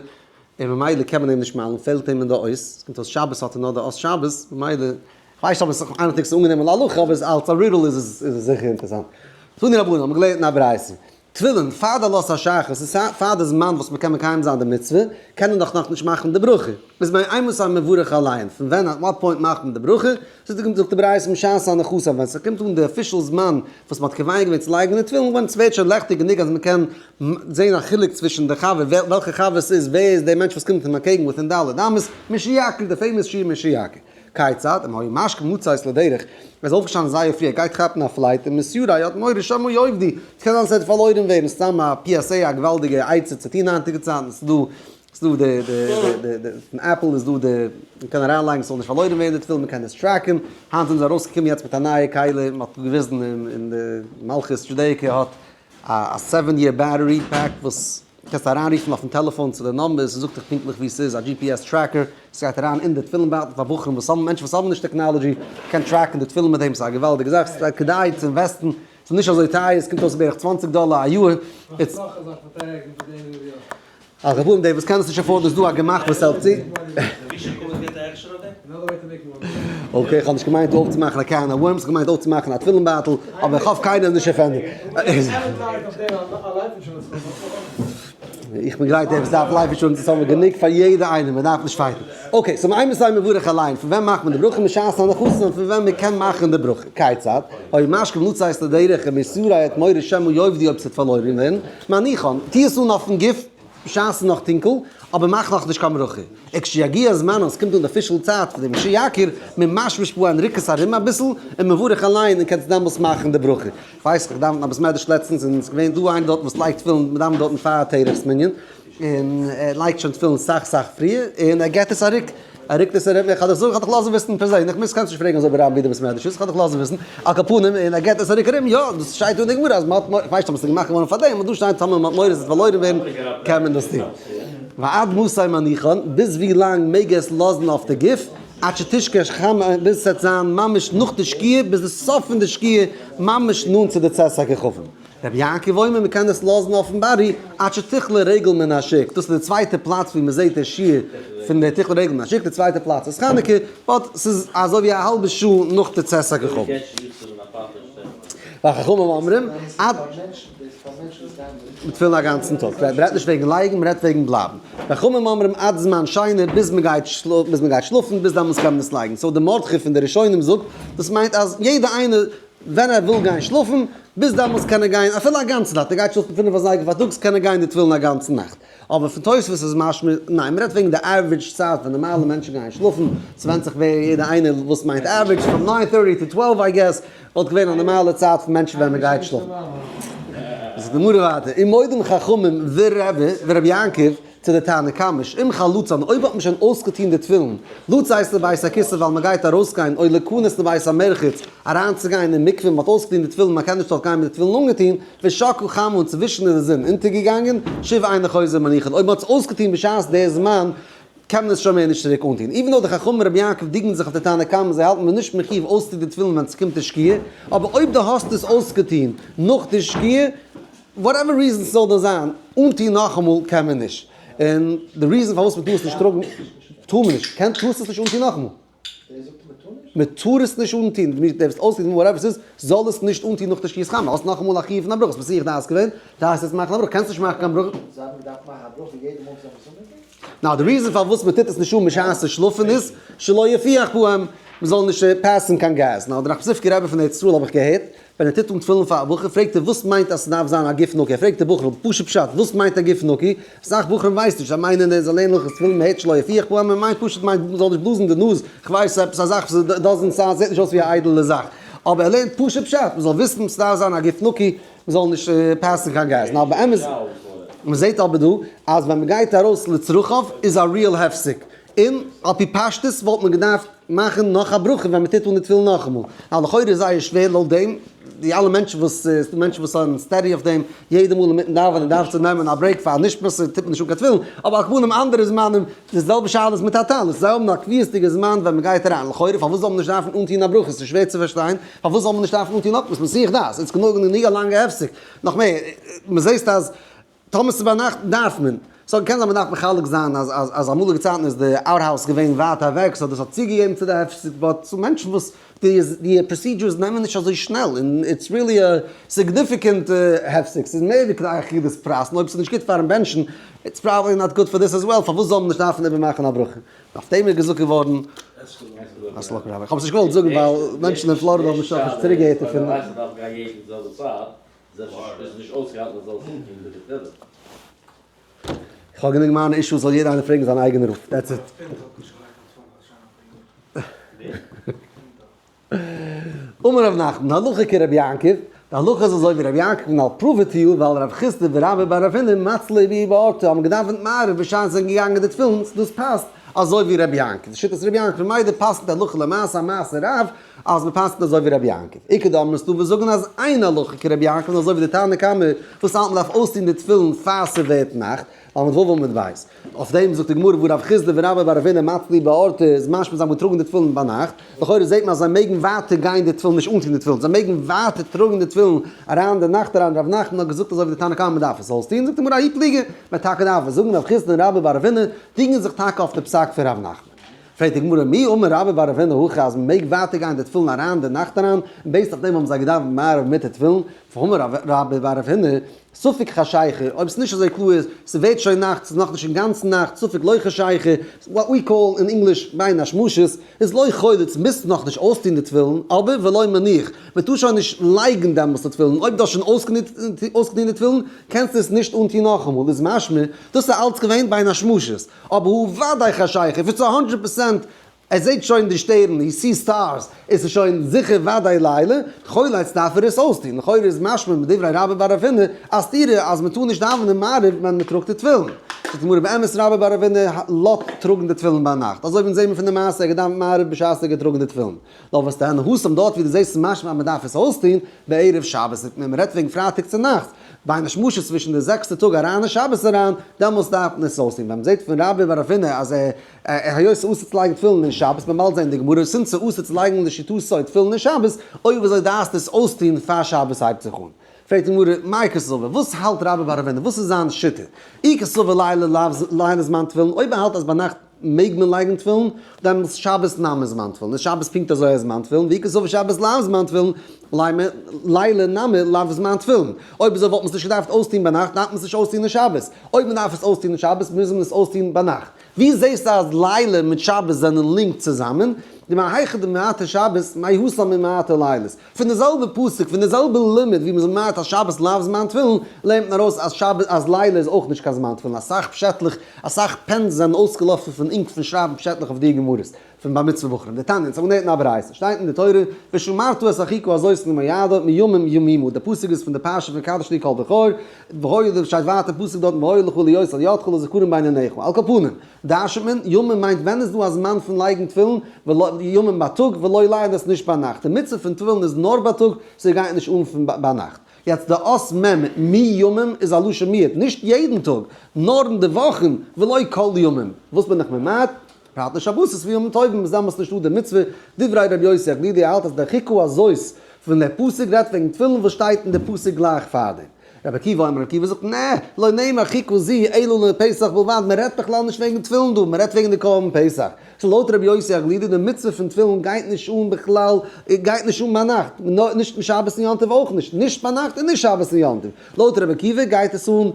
און ממילא קען מען אים נישט מל'ן, פעלט אים אין די אות, עס קומט אויס שבת האט ער נאר די אות שבת, ממילא, איך ווייס נישט אויב עס איז איינער אנגענומען להלכה, אבער אלס א riddle איז עס זיכער אינטערעסאנט. תנו רבנן האבן געלערנט אין א ברייתא, תפילין, פאר די עלות השחר, ס'איז פאר די זמן וואס מ'קען מקיים זיין די מצוה, קען מען דאך נאכנישט מאכן די ברכה. איז מאימתי מברך עליהן, פון ווען at what point מאכט מען די ברכה? זאגט די ברייתא משעת הנחתן, ווען ס'קומט אן די official זמן וואס מ'האט קובע געווען צו לייגן די תפילין, ווען ס'ווערט שוין לעכטיג גענוג אז מ'קען זען א חילוק צווישן די חבר, וועלכע חבר ס'איז, ווער איז דער מענטש וואס קומט אים אקעגן within ד' אמות, משיכיר, די famous שיר משיכיר. כיצד, אם היה משכים לצאת לדרך, ער איז אויפגעשטאנען זייער פרי, ער גייט כאפן א flight, ומתיירא האט מורא שמא יאבדו, ס'קען זיין ס'וועט פארלוירן ווערן, סתם א PSA א געוואלדיגע עצה צו טון היינטיגע צייטן, ס'איז דא, ס'איז דא די די די די פון Apple איז דא די, מ'קען אריינלייגן ס'זאל נישט פארלוירן ווערן די תפילין, מ'קען עס track ן, היינט זענען זיי ארויסגעקומען יעצט מיט א נייע כלי, מ'האט געוויזן אין די מלכות דזשודעיקע האט א seven year battery pack וואס קענסט אריינרופן אויפן טעלעפאן צו די number, ס'זאגט דיך פונקטליך וואו ס'איז, א GPS tracker, ס'גייט אריין אין די תפילין בייטל פאר בחורים וואס האבן, מענטשן וואס האבן נישט technology, קען track ן די תפילין מיט דעם, ס'איז א געוואלדיגע זאך, ס'איז כדאי צו invest ן, ס'איז נישט אזוי טייער, ס'קומט אויס בערך 20 דאלער א יאר. על כל פנים, די וואס קענען עס נישט afford ן איז דא א גמח וואס העלפט צו. Okay, איך האב נישט געמיינט דא אויפצומאכן א can of worms, איך האב געמיינט אויפצומאכן א תפילין בייטל, אבער איך האף קיינער איז נישט offended. איך בין גרייט עפעס דארף life insurance עס האבן מיר גענוג פאר יעדע איינער מען דארף נישט fight ן. Okay, so מאימתי מברך עליהן, פון ווען מאכט מען די ברכה? משעת הנחתן, פון ווען מען קען מאכן די ברכה. כיצד? היה משכים לצאת לדרך ומתיירא האט מורא שמא יאבדו אויב ס'וועט פארלוירן ווערן. מניחן, טו עס אן אויפן גוף. בשעת ס'איז נאך טונקל, אבער מאך נאך נישט קיין ברכה. וכשיגיע זמנו, עס קומט אן די official צייט פון דעם משיכיר, ממשמש בו און רוק עס ארום אביסל, און מברך אליין, און קענסט דעמאלס מאכן די ברכה. איך ווייס איך דאווען אין א בית מדרש לעצטנס און עס איז געווען דא איינער דארט וואס לייגט תפילין, מען דאווענט דארטן פאר תרח'ס מנין, און ער לייגט שוין תפילין סאך סאך פריער, און ער געט עס א רוק, ער רוקט עס ארום, איך האב דיך זאגן, איך האב דיך לאזן וויסן פערזענליך, מוזט קענסט נישט פרעגן אזוי ברבים ווי די בית מדרש איז, איך האב דיך לאזן וויסן, על כל פנים, און ער געט עס א רוק ארום, יא, דאס שטייט דא אין די גמרא אז מען האט מורא, איך ווייס נישט אויב עס איז געמאכט געווארן פאר דעם, אבער דא שטייט טאמער מען האט מורא עס וועט פארלוירן ווערן, קען מען דאס טון. ועד מתי מניחן, ביז ווי לאנג מעג ער עס לאזן אויף די גוף, עד שתשקע החמה, ביז עס וועט זיין ממש נאך די שקיעה, ביז די סוף פון די שקיעה, ממש נאנט צו די צאת הכוכבים. רבי יעקב אומר מען קען עס לאזן אויפן body עד שתכלה רגל מן השוק, דאס איז די צווייטע פלאץ ווי מען זעט די שיעור פון די תכלה רגל מן השוק, די צווייטע פלאץ איז חנוכה, but ס'איז אזוי ווי א האלבע שעה נאך די צאת הכוכבים. וחכמים אומרים עד מיט תפילין א גאנצן טאג, מען רעדט נישט וועגן לייגן, מען רעדט וועגן בלייבן. וחכמים אומרים עד זמן שינה, ביז מען גייט ביז מען גייט שלאפן, ביז דעמאלטס קען מען עס לייגן. so די מרדכי פון די ראשונים זאגט, דאס מיינט אז יעדע איינער ווען ער וויל גיין שלאפן, ביז דעמאלטס קען ער גיין אפילו א גאנצע נאכט, ער גייט שלאפן פינף אזייגער פארטאגס קען ער גיין די תפילין א גאנצע נאכט. אבער פון תוספות איז משמע, ניין, מ'רעדט וועגן די average צייט ווען נארמאלע מענטשן גייען שלאפן, ס'ווענדט זיך ווער יעדער איינער וואס מיינט average, from nine thirty to twelve I guess, וואלט געווען א נארמאלע צייט פון מענטשן ווען מ'גייט שלאפן. זאגט די גמרא ווייטער, ומודים חכמים ורבי ורבי יעקב, צו די תנא קמא, שאם חלצן, אויב האט מען שוין אויסגעטון די תפילין, לצאת לבית הכסא ווייל מען גייט ארויסגיין, או להיכנס לבית המרחץ, אריינצוגיין אין מקווה, מען האט אויסגעטון די תפילין, מען קען נישט דארט גיין מיט די תפילין אנגעטון, ושקעה חמה און צווישן איז די זון אונטערגעגאנגען, שוב אינו חוזר ומניחן, אויב מען האט עס אויסגעטון בשעת די זמן, קען מען עס שוין מער נישט צוריק אנטון. even though די חכמים רבי יעקב דינגען זיך אויף די תנא קמא, זיי האלטן מען איז נישט מחיוב אויסטון די תפילין ווען ס'קומט די שקיעה, אבער אויב דו האסט עס אויסגעטון נאך די שקיעה, whatever reason ס'זאל דאן זיין, אנטון נאכאמאל קען מען נישט. און די reason פארוואס מ'טאר עס נישט טראגן, טאר מען נישט. קען, טארסט עס נישט אנטון נאכאמאל. מ'טאר עס נישט אנטון. דו וועסט אויסטון whatever ס'איז, זאל עס נישט אנטון נאך די שקיעת חמה. האסט נאכאמאל א חיוב פון א ברכה. האסט מסיח דעת געווען, דארפסט יעצט מאכן א ברכה. קענסט נישט מאכן קיין ברכה. נאר די reason פארוואס מ'טוט עס נישט אן בשעת שלאפן איז, שלא יפיח בהם, מ'זאל נישט pass ן קיין געז. נאר דער ראחמיסטריווקער רבי פון ארץ ישראל האב איך געהערט, ווען ער טוט אן תפילין פאר א בחור פרעגט ער וואס מיינט אז ס'דארף זיין א גוף נקי, ער פרעגט די בחורים פשוט פשט וואס מיינט א גוף נקי, אסאך בחורים ווייסן נישט, זיי מיינען זיי לערנען הלכות תפילין מ'הערט שלא יפיח בהם, מען מיינט פשוט מיינט מ'זאל נישט בלאזן די נאז, כ'ווייס עפעס א זאך וואס doesn't sound זעט נישט אויס ווי א איידעלע זאך, אבער ער לערנט פשוט פשט מ'זאל וויסן ס'דארף זיין א גוף נקי, מ'זאל נישט pass ן קיין געז, נאר באמת מ'זעט אבער דא אז ווען מ'גייט ארויס לצרכיו איז א real הפסק, און על פי פשטות וואלט מען געדארפט מאכן נאך א ברכה ווען מ'טוט אן די תפילין נאכאמאל. ווייל לכאורה איז זייער שווער לויט דעם, די אלע מענטשן וואס, ס'איז דא מענטשן וואס זענען steady אויף דעם, יעדע מאל אינמיטן דאווענען דארף צו נעמען א break פאר נשמת טוט מען נישט אן קיין תפילין, אבער על כל פנים אנדערע זמנים, די זעלבע שאלה איז מיט א טלית, זיי האבן א קביעות'דיגע זמן ווען מ'גייט אריין, לכאורה פארוואס זאל מען נישט דארפן אנטון א ברכה, ס'איז שווער צו פארשטיין, פארוואס זאל מען נישט דארפן אנטון נאכאמאל, ס'איז מסיח דעת, ס'איז גענוג א לאנגע הפסק, נאך מער, מ'זעסט אז טאמער ס'איז ביינאכט דארף מען. so קען זיין מ'דארף מחלק זיין אז אז אז אמאליגע צייטן איז די outhouse געווען ווייט אוועק so דאס האט צוגעגעבן צו די הפסק but ס'דא מענטשן וואס די די procedures נעמען נישט אזוי שנעל און it's really a significant הפסק ס'איז מער ווי כדי אכילת פרס און אויב ס'איז נישט גוט פארן בענטשן it's probably not good for this as well פארוואס זאל מען נישט דארפן איבערמאכן א ברכה? אויף דעם איז געזאגט געווארן איך האב עס נישט געוואלט זאגן ווייל מענטשן אין פלארידע האבן שוין צוריקגעהערט דערפון. איך האב גענוג מיינע אישוס זאל יעדער איינער פרעגן זיין אייגענע רב, that's it. אמר רב נחמן, הלכה כרבי יעקב, די הלכה איז אזוי ווי רבי יעקב און I'll prove it to you ווייל רב חסדא ורבה בר רב הונא מצלי בהו באורתא האבן געדאווענט מעריב בשעת זיי זענען געגאנגען די תפילין, דאס פאסט אזוי ווי רבי יעקב, די שיטת רבי יעקב פון מיידער פאסט די הלכה למעשה א מעשה רב, אז מען פסק'נט אזוי ווי רבי יעקב. איכא דאמרי ס'דא וואס זאגן אז אין הלכה כרבי יעקב נאר אזוי ווי די תנא קמא וואס האלט מען דארף אויסטון די תפילין פאר ס'ווערט נאכט, למד ו' עמוד ב'. אויף דעם זאגט די גמרא והא רב חסדא ורבה בר רב הונא מצלי באורתא איז משמע זיי האבן געטראגן די תפילין ביינאכט, לכאורה זעט מען אז זיי מעגן ווייטער גיין די תפילין נישט אנטון די תפילין, זיי מעגן ווייטער טראגן די תפילין אריין די נאכט אריין, רב נחמן האט געזאגט אזוי ווי די תנא קמא מען דארף עס אויסטון, זאגט די גמרא ההוא פליגי, מען טאקע דארף עס זאגן רב חסדא און רבה בר רב הונא דינגען זיך טאקע אויף די פסק פון רב נחמן. פרעגט די גמרא מי אמר רבה בר רב הונא הכי אז מ'מעג ווייטער גיין די תפילין אריין די נאכט אריין, און based אויף דעם האבן זיי געדאווענט מעריב מיט די תפילין, והאמר רבה בר רב הונא, ספק חשיכה, אויב ס'נישט אזוי קלאר איז, ס'ווערט שוין נאכט, ס'איז נאכנישט אינגאנצן נאכט, ספק לא חשיכה, what we call in English בין השמשות, איז לא חולץ, מוזט נאכנישט אויסטון די תפילין, אבער ולא מניח, מ'טאר שוין נישט לייגן דעמאלטס די תפילין, אויב דו האסט שוין אויסגעטון די תפילין, קענסטו עס נישט אנטון נאכאמאל, איז משמע, דאס איז אלץ געווען בין השמשות, אבער הוא ודאי חשיכה, if it's a hundred percent ער זעט שוין די שטערן, he sees stars, עס איז שוין זיכער וודאי לילה, חולץ דארף ער עס אויסטון, לכאורה איז משמע מדברי רבה בר רב הונא א סתירה אז מען טאר נישט דאווענען מעריב ווען מען טראגט די תפילין. זאגט די גמרא באמת רבה בר רב הונא לאזט טראגן די תפילין ביינאכט, אזוי ווי אונז זעמיר פון די מעשה ער האט געדאווענט מעריב בשעת ער האט געטראגן די תפילין, נאר וואס דען התם דארט ווי דו זעסט איז משמע אז מען דארף עס אויסטון בערב שבת, ווען מען רעדט וועגן פרייטאג צונאכטס, בין השמשות צווישן די זעקסטע טאג אריין אין שבת אריין, דעמאלס דארף מען עס אויסטון, ווען מען זעט פון רבה בר רב הונא אז ער היות ס'אסור צו לייגן תפילין אין שבת, מ'וועט באלד זען די גמרא, סינט ס'אסור צו לייגן לשיטתו תפילין אין שבת, אויב אזוי דארפסטו עס אויסטון פאר שבת הייבט זיך אן. פרעגט די גמרא, מאי קסבר, וואס האלט רבה בר רב הונא, וואס איז זיין שיטה? אי קסבר לילה לאו לילה זמן תפילין, אויב ער האלט אז ביינאכט מעג מען לייגן תפילין, דעמאלטס שבת נמי זמן תפילין, איז שבת פונקט אזוי א זמן תפילין, ואי קסבר שבת לאו זמן תפילין, לילה נמי לאו זמן תפילין. אויב אזוי וואלט מען עס נישט געדארפט אויסטון ביינאכט, דארף מען עס נישט אויסטון אין שבת. אויב מען דארף עס אויסטון אין שבת, מוז מען עס אויסטון ביינאכט. ווי זעסטו אז לילה מיט שבת זענען linked צוזאמען? דמהיכא דמעטה שבת מהתם ממעטה לילות. פון די זעלבע פסוק, פון די זעלבע לימוד ווי מ'איז ממעט אז שבת לאו זמן תפילין, לערנט מען ארויס אז שבת אז לילה איז אויך נישט קיין זמן תפילין. אסאך פשעטלעך, אסאך pens זענען אויסגעלאפן פון ink פון שרייבן פשעטלעך אויף די גמרות פון בר מצוה בחורים. דתניא, אונז האבן געלערנט אין א ברייתא, שטייט אין די תורה, ושמרת את החוקה הזאת למועדה מימים ימימה, די פסוק איז פון די פרשה פון קדש לי כל בכור, והיה די שטייט ווייטער פסוק דארטן והיה לך להיות על ידך לזכרון בין עיניך, על כל פנים, דרש'נט מען, ימים מיינט ווען איז דא א זמן פון לייגן תפילין, ימים בייטאג, ולא לילה איז נישט ביינאכט, די מצוה פון תפילין איז נאר בייטאג, ס'גייט נישט אן פון ביינאכט. יעצט די אות מ' מימים איז א לשון מיעוט, נישט יעדן טאג, נאר אין די וואכן, ולא כל ימים. וואס בין איך ממעט? פרט לשבתות וימים טובים איז דעמאלטס נישטא די מצוה, דברי רבי יוסי הגלילי האלט אז דער חוקה הזאת פון דער פסוק רעדט וועגן תפילין וואס שטייט אין די פסוק גלייך פארדעם. רבי עקיבא אומר, רבי עקיבא זאגט נע, לא נאמר חוקה זו אלא לפסח בלבד, מען רעדט בכלל נישט וועגן תפילין דא, מען רעדט וועגן די קרבן פסח. so לויט רבי יוסי הגלילי די מצוה פון תפילין גייט נישט אן בכלל, גייט נישט אן ביינאכט, נישט שבת און יום טוב אויך נישט, נישט ביינאכט און נישט שבת און יום טוב. לויט רבי עקיבא גייט עס אן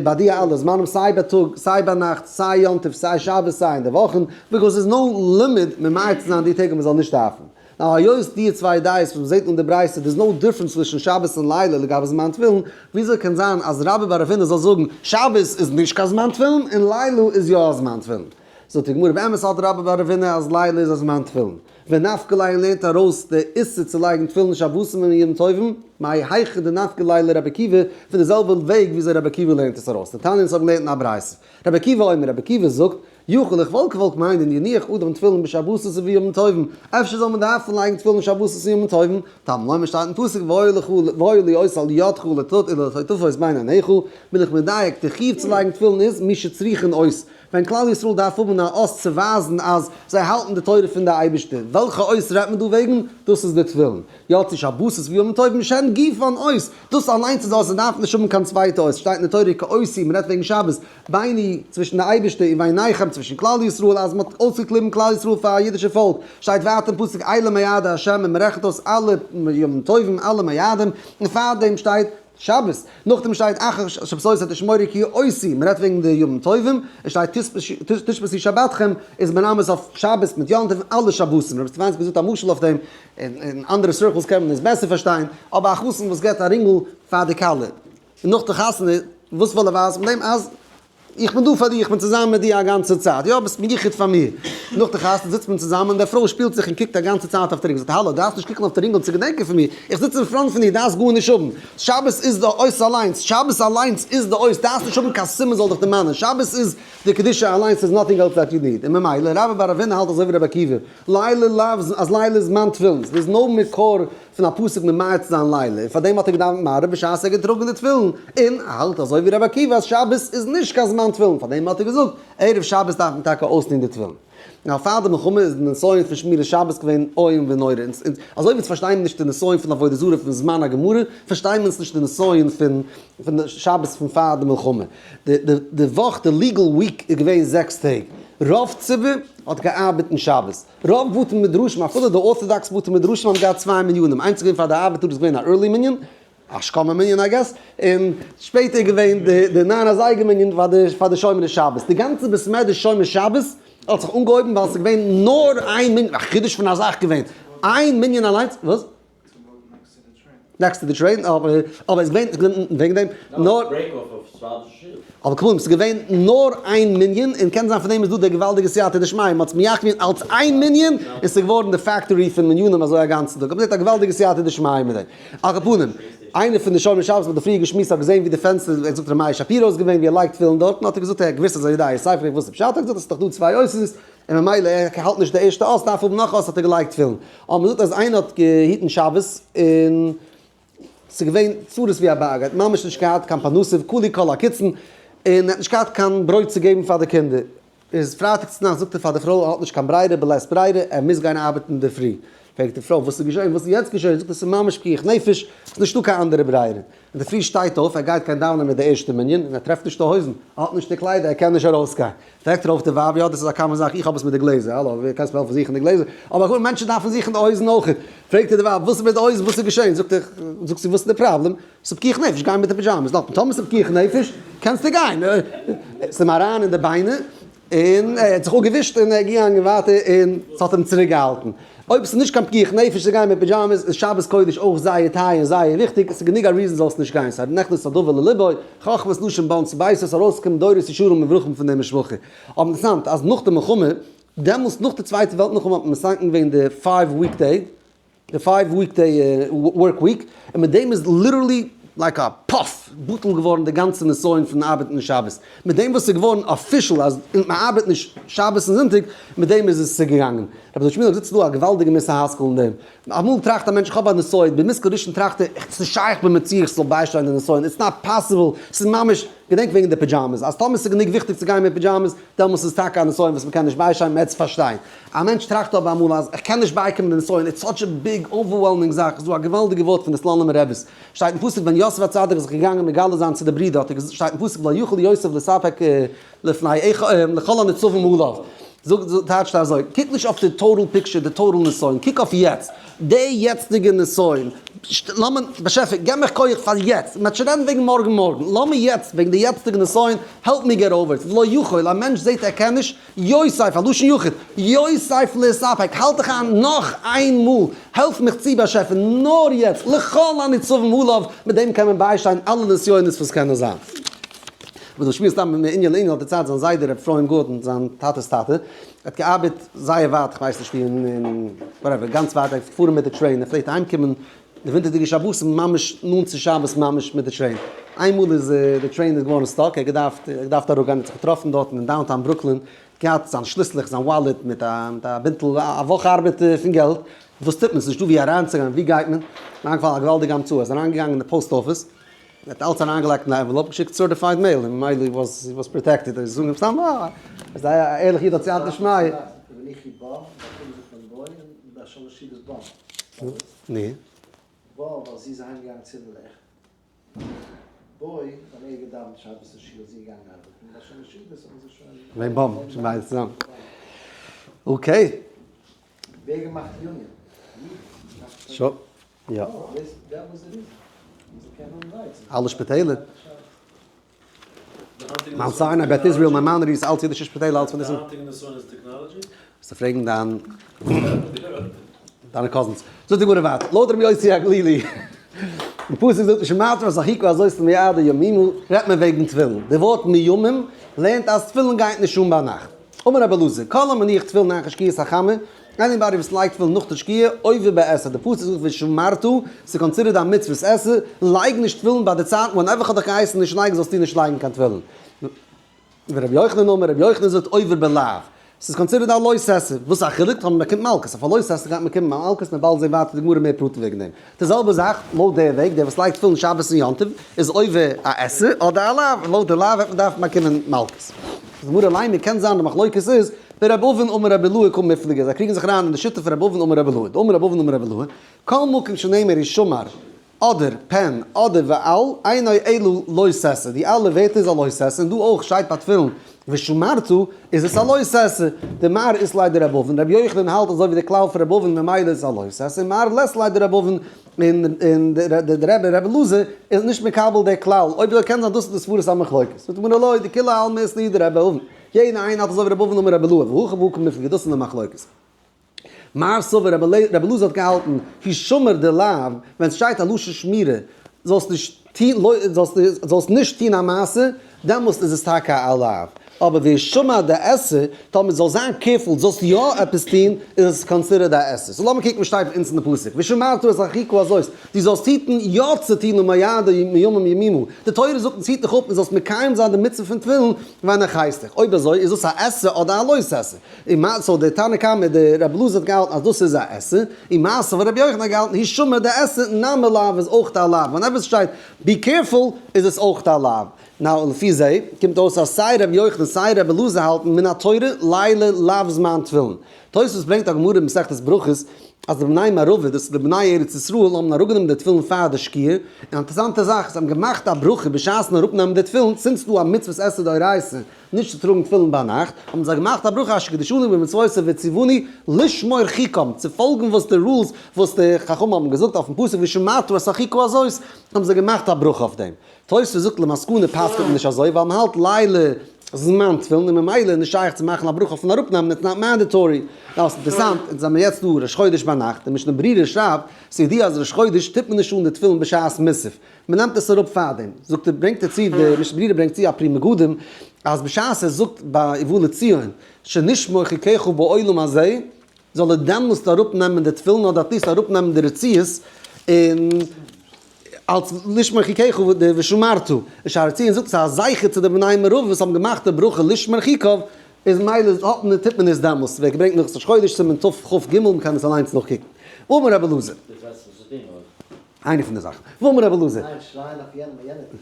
ביי די אלע זמנים סיי בייטאג סיי ביינאכט סיי יום טוב סיי שבת סיי אין די וואכן, because there's no לימוד ממעט צו זיין די טעג אז מען זאל נישט דארפן. now היות די צוויי דעות וואס מען זעט אין די ברייתא there's no difference צווישן שבת און לילה לגבי זמן תפילין, וויאזוי קען זיין אז רבה בר רב הונא זאל זאגן שבת איז נישט קיין זמן תפילין און לילה איז יא א זמן תפילין? זאגט די גמרא באמת האלט רבה בר רב הונא אז לילה איז א זמן תפילין, ונפקא ליה לערנט ארויס די איסור צו לייגן תפילין שבתים און ימים טובים, מהאי היכא דנפקא ליה לרבי עקיבא, פון די זעלבע וועג וויאזוי רבי עקיבא לערנט עס ארויס, דתניא אונז האבן געלערנט אין א ברייתא, רבי עקיבא אומר, רבי עקיבא זאגט, יכול איך וואלט געוואלט מיינען יניח אדם תפילין בשבתות ובימים טובים, אפשר זאל מען דארפן לייגן תפילין שבתות און ימים טובים, תלמוד לומר שטייט אין פסוק והיה להיות על ידך לטוטפות בין עיניך, בין איך מדייק, די חיוב צו לייגן תפילין איז מי שצריכין אות, ווען כלל ישראל דארף האבן א אות צו ווייזן אז זיי האלטן די תורה פון די אייבערשטער, וועלכע אות רעדט מען דא וועגן? דאס איז די תפילין. יצאו שבתות וימים טובים שהן גופן אות, דאס אליינס איז אות, ס'דארף נישט האבן קיין צווייטע אות, שטייט אין די תורה כי אותי, מ'רעדט וועגן שבת, ביני, צווישן די אייבערשטער, וביניכם, צווישן כלל ישראל, אז מ'האט אויסגעקליבן כלל ישראל פאר א אידישע פאלק, שטייט ווייטער אין פסוק אלה מועדי ה' און מ'רעכנט אויס אלע ימים טובים, אלע מועדים, און פארדעם שטייט. שבת, נאכדעם שטייט אחר שבתותי תשמורו כי אותי, מען רעדט וועגן די ימים טובים, עס שטייט תשבתו שבתכם, איז מרמז אויף שבת מיט יום טוב אלע שבתים, רבי סטעפאנסקי זאגט א משל אויף דעם, אין אנדערע circles קען מען עס בעסער פארשטיין, אבער א חתן וואס געבט א רינגל פאר די כלה, און נאך די חתונה, וואס וויל ער ווייזן מיט דעם? אז איך בין דא פאר דיר, איך בין צוזאמען מיט דיר א גאנצע צייט, יא, ביסט מיוחד פאר מיר. נאך די חתונה זיצט מען צוזאמען און די פרוי שפילט זיך און קוקט א גאנצע צייט אויף די רינגל, זאגט האלא, דארפסט נישט קוקן אויף די רינגל צו געדענקען פון מיר, איך זיץ אין front פון דיר, דארפסט גארנישט האבן. שבת איז די אות אליינס, שבת אליינס איז די אות, דארפסט נישט האבן קיין סימן זאל דיך דערמאנען, שבת איז די קדושה אליינס, there's nothing else that you need. און ממילא, רבה בר רב הונא האלט אזוי ווי רבי עקיבא, לילה לאו, אז לילה איז זמן תפילין, there's no מקור פון א פסוק ממעט צו זיין לילה, און פארדעם האט ער געדאווענט מעריב בשעת ער האט געטראגן די תפילין, און ער האלט אזוי ווי רבי עקיבא אז שבת איז נישט קיין זמן תפילין, פארדעם האט ער געזאגט ערב שבת דארף מען טאקע אויסטון די תפילין. נאר פאר די מלחמה איז די נסיון פון שמירת שבת געווען איום ונורא, אונז אזוי ווי אונז פארשטייען נישט די נסיון פון עבודה זרה פון זמן הגמרא, פארשטייען מיר אונז נישט די נסיון פון שבת פון פאר די מלחמה. די וואך, די legal week איז געווען זעקס טעג, רוב ציבור האט געארבעט אין שבת, רוב בתי מדרשים, אפילו די ארטאדאקס בתי מדרשים האבן געהאט צוויי מנינים, איינס איז געווען פאר די ארבעטער איז געווען א early מנין. השכמה מנין I guess, און שפעטער איז געווען די ניין אזייגער מנין פאר די שומרי שבת. די גאנצע בית מדרש שומר שבת האט זיך אנגעהויבן ווייל ס'איז געווען נאר איין מנין, א חידוש פון א זאך געווען, איין מנין אליינס, וואס? Next to the train, אבער אבער איז געווען וועגן דעם נאר אבער כמובן ס'איז געווען נאר איין מנין און קען זיין פון דעם איז דא די געוואלדיגע סייעתא דשמיא, מ'האט עס מייחד געווען אלס איין מנין און ס'איז געווארן די factory פון מנינים אזוי א גאנצן טאג, אבער מ'זעט א געוואלדיגע סייעתא דשמיא מיט דעם. על כל פנים, איינער פון די שומרי שבת מ'האט דא פריער געשמועסט האט געזען ווי די פענסטער, ער האט געזאגט ר' מאיר שפירא איז געווען ווי ער לייגט תפילין דארטן האט ער געזאגט ער האט געוואוסט אז ער איז יודע ספר איך וואס איז פשט האט ער געזאגט עס איז דאך דא צוויי אותיות און ממילא ער האלט נישט די ערשטע אות דארף האבן נאך אות האט ער געלייגט תפילין. אבער מ'זאגט אז איינער האט געהיטן שבת און ס'איז געווען צרות ווי א בארג, ער האט ממש נישט געהאט קיין פרנסה כלו כל הקיצין, און ער האט נישט געהאט קיין ברויט צו געבן פאר די קינדער, איז פרייטאג צונאכטס זאגט ער פאר די פרוי ער האט נישט קיין ברירה בלית ברירה ער מוז גיין ארבעטן אינדערפרי, פרעגט די פרוי וואס איז געשען וואס איז יעצט געשען, זאגט ער ס'איז ממש פיקוח נפש, ס'איז נישטא קיין אנדערע ברירה, אינדערפרי שטייט אויף ער גייט גיין דאווענען מיט די ערשטע מנין און ער טרעפט נישט די הויזן, ער האט נישט די קליידער ער קען נישט ארויסגיין, פרעגט ער אויף די ווייב יא דאס איז א common זאך איך האב עס מיט די גלעזער, האלא ווער קענסט מיר העלפן זוכן די גלעזער, אבער גאר מענטשן דארפן זוכן די הויזן אויכעט, פרעגט ער די ווייב וואס איז מיט די הויזן וואס איז געשען, זאגט ער זאגט זי וואס איז די פראבלעם, ס'איז פיקוח נפש גיי מיט די פידזשאמעס, נאכדעם טאמער ס'איז פיקוח נפש קענסטו גיין, ס'איז אים אריין אין די ביינער און ער האט זיך אפגעווישט און ער איז געגאנגען ווייטער און ס'האט אים צוריק געהאלטן. אויב ס'איז נישט קיין פיקוח נפש צו גיין מיט פידזשאמעס איז שבת קודש אויך זייער טייער און זייער וויכטיג, ס'איז גענוג א reason זאלסט נישט גיין, ס'איז נכנס הדבר ללבו, חכמת נשים בנתה ביתה, ס'איז ארויסגעקומען דורות ישרים מבורכים פון די משפחה. אבער אינטערעסאנט אז נאך די מלחמה, דעמאלסט נאך די צווייטע וועלט מלחמה האט מען מתקן געווען די five week day, די five week day work week, און מיט דעם איז literally like a puff בטל געווארן די גאנצע נסיון פון ארבעטן שבת, מיט דעם וואס ס'איז געווארן official אז מען ארבעט נישט שבת און זונטאג, מיט דעם איז עס צוגעגאנגען. רבי דוד שמידל האט געזאגט ס'איז דא א געוואלדיגע מוסר השכל אין דעם. אמאל טראכט א מענטש איך האב א נסיון, במושכל ראשון טראכט ער, ס'איז נישט שייך במציאות איך זאל ביישטיין די נסיון, it's not possible, ס'איז ממש, געדענק וועגן די פידזשאמעס, אז טאמער ס'איז גענוג וויכטיג צו גיין מיט פידזשאמעס, דעמאלס איז טאקע א נסיון וואס מ'קען נישט ביישטיין, מ'וועט עס פארשטיין. א מענטש טראכט אבער אמאל אז איך קען נישט בייקומען די נסיון, it's such a big overwhelming זאך, איז דא א געוואלדיגע ווארט פון די סלאנימער רבי'ס, שטייט אין פסוק ווען יוסף הצדיק איז זיך געגאנגען מגלה זיין צו די ברידער האט ער געזאגט, שטייט אין פסוק לא יוכל יוסף לספק לפני לכל הניצבים עליו, זאגט טייטשט אזוי, קוק נישט אויף די total picture, די total נסיון, קוק אויף יעצט, די יעצטיגע נסיון, לאמיר, באשעפער געב מיך כח פאר יעצט, מ'וועט שוין רעדן וועגן מארגן מארגן, לאמיר יעצט, וועגן די יעצטיגע נסיון, help me get over it, ולא יכול, א מענטש זעט ער קען נישט, יוסף, א לשון יחיד, יוסף להתאפק, האלט דיך איין נאך איין מאל, העלף מיך צו באשעפער, נאר יעצט, לכל הניצבים עליו, מיט דעם קען מען ביישטיין אלע נסיונות וואס קענען זיין. וואס דער שמועס סתם מענין לענין האט דערציילט זיין זיידע ר' אפרים גארדאן, זיין טאטע'ס טאטע, האט געארבעט זייער ווייט, כ'ווייס נישט ווי אין whatever, גאנץ ווייט, ער איז געפארן מיט די train, ער פלעגט אהיימקומען די ווינטערדיגע שבתים ממש נאנט צו שבת ממש מיט די train. איינמאל איז די train איז געווארן stuck, ער האט געדארפט ער האט געדארפט אראפגיין, ער האט זיך געטראפן דארטן אין downtown ברוקלין, געהאט זיין שליסלעך, זיין wallet מיט א מיט א בינטל א וואך ארבעט פון געלט, וואס טוט מען? ס'איז נישטא וואו אריינצוגיין, וואו גייט מען? איינגעפאלן א געוואלדיגע המצאה, ער איז אריינגעגאנגען אין די post office, ער האט אלץ אריינגעלייגט אין א envelope, געשיקט certified mail, און ממילא he was he was protected, ער איז זאגן סתם אה, איז א ערליכע איד האט סייעתא דשמיא. ני. בא ווייל זי איז אהיים געגאנגען צינדן לעכט. בוי ווייל ער האט געדאווענט שבת אין שול איז זי געגאנגען ארבעטן, ביי שלש סעודות האבן זיי שוין. געווען באם, שוין ביידע צוזאמען. Okay. ווער געמאכט union? שוין, יא. אלע שפיטעלער. Mount Sinai, Beth Israel, Maimonides, אלץ אידישע שפיטעלער, אלץ פון די. זאלסטו פרעגן דיין דיינע cousins. זאגט די גמרא ווייטער, לויט רבי יוסי הגלילי, די פסוק זאגט ושמרתם את החוקה הזאת למועדי ימימה, רעדט מען וועגן תפילין. די ווארט מימים לערנט אז תפילין גייט נישט אן ביינאכט. אמר רבי אלעזר, כל המניח תפילין אחר שקיעת החמה, anybody וואס לייגט תפילין נאך די שקיעה, עובר בעשה, די פסוק זאגט ושמרת, ס'איז considered א מצוות עשה, לייג נישט תפילין ביי די צייט whenever כ'האב דיך געהייסן נישט לייגן זאלסטו נישט לייגן קיין תפילין. ורבי יוחנן אמר, רבי יוחנן זאגט עובר בלאו, ס'איז considered א לא תעשה, וואס איז א חילוק טאמער מ'באקומט מלקות, אויף א לא תעשה גייט מען באקומען מלקות, מ'וועט באלד זען ווייטער די גמרא מער פרטים וועגן דעם. די זעלבע זאך לויט דער וועג, דער וואס לייגט תפילין שבת און יום טוב איז עובר א עשה אדער א לאו, לויט די לאו וועט מען דארפן באקומען מלקות. די גמרא ליינען קען זיין די מחלוקת איז ברבי אבין אמר רבי אילעא קמיפלגי, זיי קריגן זיך אריין אין די שיטה פון רבי אבין אמר רבי אילעא, דאמר רבי אבין אמר רבי אילעא, כל מקום שנאמר הישמר אדער פן אדער ואל, אינו אלא לא תעשה, די אלע ווערטער איז א לא תעשה, און דא אויך שטייט ביי תפילין. ושמרת איז עס א לא תעשה, דמר אית ליה דרבי אבין, רבי יוחנן האלט אזוי ווי די כלל פון רבי אבין ממילא איז עס א לא תעשה, און מר לית ליה דרבי אבין און און די רבי רבי אלעזר איז נישט מקבל די כלל, אויב אזוי קען זיין דאס איז די סברת המחלוקת, זאגט די גמרא לא, דכולי עלמא אית להו דרבי אבין, יעדע איינער האלט אזוי ווי רבי אבין אמר רבי אלעא, והכא בהא קמיפלגי דאס איז די מחלוקת. מר סבר רבי אלעזר האט געהאלטן, הישמר דלאו, ווען סשטייט א לשון שמירה, זאלסט נישט טוהן, זאלסט נישט טוהן א מעשה, דעמאלסט איז עס טאקע א לאו. אבער והישמר דעשה, טאמער זאלסט זיין careful זאלסט יא עפעס טוהן, איז עס considered א עשה. So לאמיר קוקן וואס שטייט ביי אונז אין די פסוק, ושמרת את החוקה הזאת, דו זאלסט היטן יא צו טוהן למועדה מימים ימימה, די תורה זאגט אונז היט דיך אפ און זאלסט מקיים זיין די מצוה פון תפילין, והנחתך. אויב אזוי איז דאס א עשה אדער א לא תעשה? און מה so דער תנא קמא דער רבי אלעזר האט געהאלטן אז דאס איז א עשה, און מעשה וואס רבי יוחנן האט געהאלטן הישמר דעשה נמי לאו איז אויך א לאו, whenever ס'שטייט be careful איז עס אויך א לאו. Now לפי זה קומט אויס אז סיי רבי יוחנן סיי רבי אלעזר האלטן מן התורה לילה לאו זמן תפילין. תוספות ברענגט א גמרא אין מסכת ברכות אז די בני מערבא, דאס איז די בני ארץ ישראל, האבן אראפגענומען די תפילין פאר די שקיעה, און א אינטערעסאנטע זאך, זיי האבן געמאכט א ברכה בשעת'ן אראפנעמען די תפילין, since ס'דא א מצוות עשה דאורייתא נישט צו טראגן תפילין ביינאכט, האבן זיי געמאכט א ברכה אשר קדשנו במצוותיו וציוונו לשמור חוקיו, צו פאלגן וואס די rules וואס די חכמים האבן געזאגט אויפן פסוק ושמרת את החוקה הזאת, האבן זיי געמאכט א ברכה אויף דעם. תוספות זאגט למסקנא פסק'נט מען נישט אזוי ווייל מען האלט לילה זמן תפילין און ממילא איז נישט שייך צו מאכן א ברכה אויפן אראפנעמען it's not mandatory. Now ס'איז אינטערעסאנט, אונז זעמיר יעצט דא ראש חודש ביינאכט, די משנה ברורה שרייבט, ס'איז ידוע אז ראש חודש טוט מען נישט אן די תפילין בשעת מוסף, מען נעמט עס אראפ פארדעם, זאגט ער, ברענגט ער צו, די משנה ברורה ברענגט צו א פרי מגדים, אז בשעת ער זאגט ביי ובא לציון, שנשמור חוקיך בעולם הזה, זאל ער דעמאלסט אראפ נעמען די תפילין אדער at least אראפ נעמען די רצועות, און אלס לשמור חוקיך די ושמרת, און שערי ציון זאגט עס איז א זכר צו די בני מערבא וואס האבן געמאכט די ברכה לשמור חוקיו, איז מילא האט מען טוט מען עס דעמאלסט, ווערט געברענגט נאך ראש חודש סימן תכ"ג, מען קען עס אליינס נאכקוקן. ואמר רבי אלעזר. דאס ווייסט וואס צו טון אויך. איינע פון די זאכן. ואמר רבי אלעזר. ניין, שרייען אויף יענעם און יענער טוט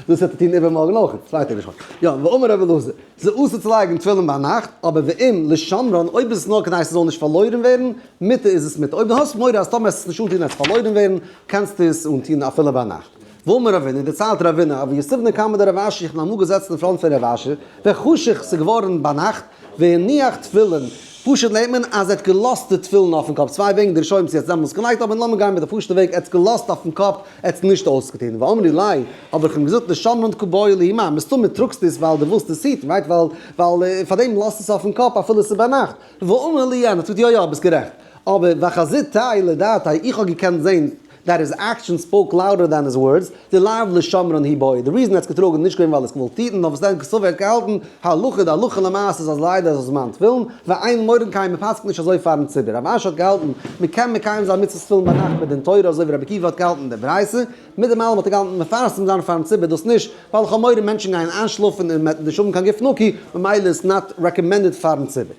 עס. דאס וועט ער טון איבערמארגן אויך, צווייטע ראש חודש. יא, ואמר רבי אלעזר, ס'איז אסור צו לייגן תפילין ביינאכט, אבער ואם לשמרן, אויב איז עס נאר כדי ס'זאל נישט פארלוירן ווערן, מותר איז עס מותר. אויב דו האסט מורא אז טאמער עסט עס נישט אנטון וועט עס פארלוירן ווערן, קענסטו עס אנטון אפילו ביינאכט. ואמר רבינא, דערציילט רבינא, הוה יתיבנא קמיה דרב אשי, איך בין אמאל געזעצן אין front פון רב אשי, וחשך, ס'איז געווארן ביינאכט, והניח תפילין, פשוט לערנט מען אז ער האט געלאזט די תפילין אויפן קאפ, צוויי וועגן די ראשונים צו ער האט עס דעמאלטס געלייגט, אבער לאמיר גיין מיט די פשוטע וועג, ער האט עס געלאזט אויפן קאפ, ער האט עס נישט אויסגעטון, ואמרי ליה, האב איך אים געזאגט לשמרן קא בעי להו מר, מסתמא טראגסטו עס ווייל דו ווילסט עס היטן, right, ווייל ווייל פארדעם לאזט עס אויפן קאפ אפילו עס איז ביינאכט, ואמר לי, ער האט געזאגט יא יא ביסט גערעכט, אבער וחזיתיה לדעתיה, איך האב געקענט זען that his action spoke louder than his words, דלאו לשמרן הוא בעי, די reason ער האט עס געטראגן איז נישט געווען ווייל ער האט געוואלט היטן, נאר וואס דען קסבר האט געהאלטן, הלכה די הלכה למעשה איז אז לילה איז א זמן תפילין, ואין מורין כן מען פסק'נט נישט אזוי פארן ציבור, רב אשי האט געהאלטן מען קען מקיים זיין מצוות תפילין ביינאכט מיט דין תורה אזוי ווי רבי עקיבא האט געהאלטן אין די ברייתא, מיט דעם אלעם האט ער געהאלטן מפרסם זיין פארן ציבור דאס נישט, ווייל איך האב מורא מענטשן גייען איינשלאפן און מען וועט נישט האבן קיין גוף נקי, ממילא איז not recommended פארן ציבור.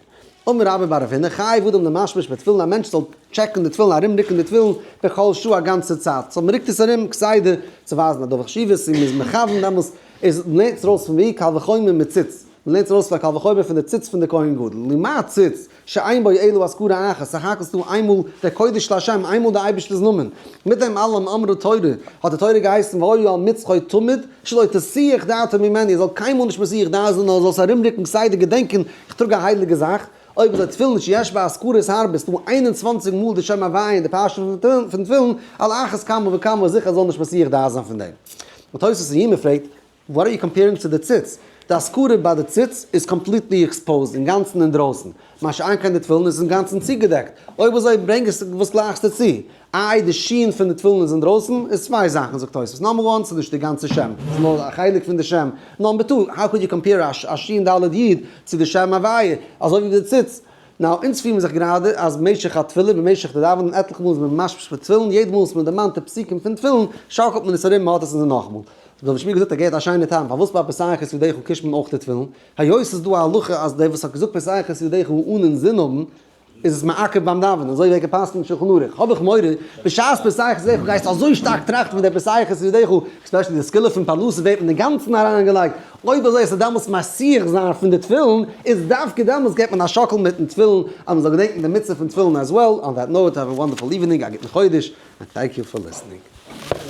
אמר רבה בר רב הונא, חייב אדם למשמש בתפילין, א מענטש זאל טשעקן די תפילין, ארום רוקן די תפילין בכל שעה א גאנצע צייט, so מען רוקט עס ארום כסדר צו ווייזן א דבר חשיבות און מען איז מכוון דעמאלס איז מען לערנט עס ארויס פון ווי קל וחומר מציץ, מען לערנט עס ארויס פון א קל וחומר פון די ציץ פון די כהן גדול, למה ציץ שאין בו אלא אזכרה אחת, סך הכל ס'דא איינמאל דער קודש להשם, איינמאל די אייבערשטער'ס נאמען, מיט דעם אלעם אמרה תורה, האט די תורה געהייסן והיה על מצחו תמיד, שלא תסיח דעתו ממנו, ער זאל קיינמאל נישט מסיח דעת זיין, נאר זאל עס ארומרוקן כסדר געדענקען, איך טראג א הייליגע זאך, אויב אזוי תפילין שיש בה אזכרות הרבה, ס'דא 21 מאל די שם הוויה אין די פרשה פון תפילין, על אחת כמה וכמה זיכער זאל נישט מסיח דעת זיין פון דעם. תוספות אין יומא פרעגט, what are you comparing צו די ציץ? די אזכרה ביי די ציץ איז completely exposed, אינגאנצן אינדרויסן, מה שאין כן די תפילין איז אינגאנצן צוגעדעקט, אויב אזוי ברענג עס וואס גלייכסטו צו? איי די שין פון די תפילין איז אינדרויסן? איז צוויי זאכן זאגט תוספות, number one ס'איז נישט די גאנצע שם, ס'איז נאר א חלק פון די שם, number two how could you compare א שין ד' יוד צו די שם הוויה, אזוי ווי די ציץ. Now אונז פירן זיך גראדע אז משך התפילה במשך די דאווענען עטליכע מאל איז מען משמש מיט תפילין, יעדע מאל וואס מען דערמאנט די פסוקים פון תפילין שאקלט מען עס ארום מען האט עס אין זין נאכאמאל. רבי שמואל געזאגט ער געהערט א שיינע טעם פארוואס ביי פותח את ידך קישט מען אויך די תפילין, היות ס'איז דא א הלכה אז דער וואס האט געזאגט פותח את ידך אן אינזין האבן איז עס מעכב ביים דאווענען, אזוי ווערט גע'פסק'נט אין שולחן ערוך, האב איך מורא בשעת פותח את ידך גייסטו אזוי שטארק טראכטן פון דער פותח את ידך, especially די סגולה פון פרנסה ווערט מען אינגאנצן אריינגעלייגט, אויב אזוי עס איז דעמאלטס מסיח זיין פון די תפילין, איז דווקא דעמאלטס געבט מען א שאקל מיטן תפילין אז מען זאל געדענקן די מצוה פון תפילין as well, on that note have a wonderful evening, א גוטן חודש, and thank you for listening.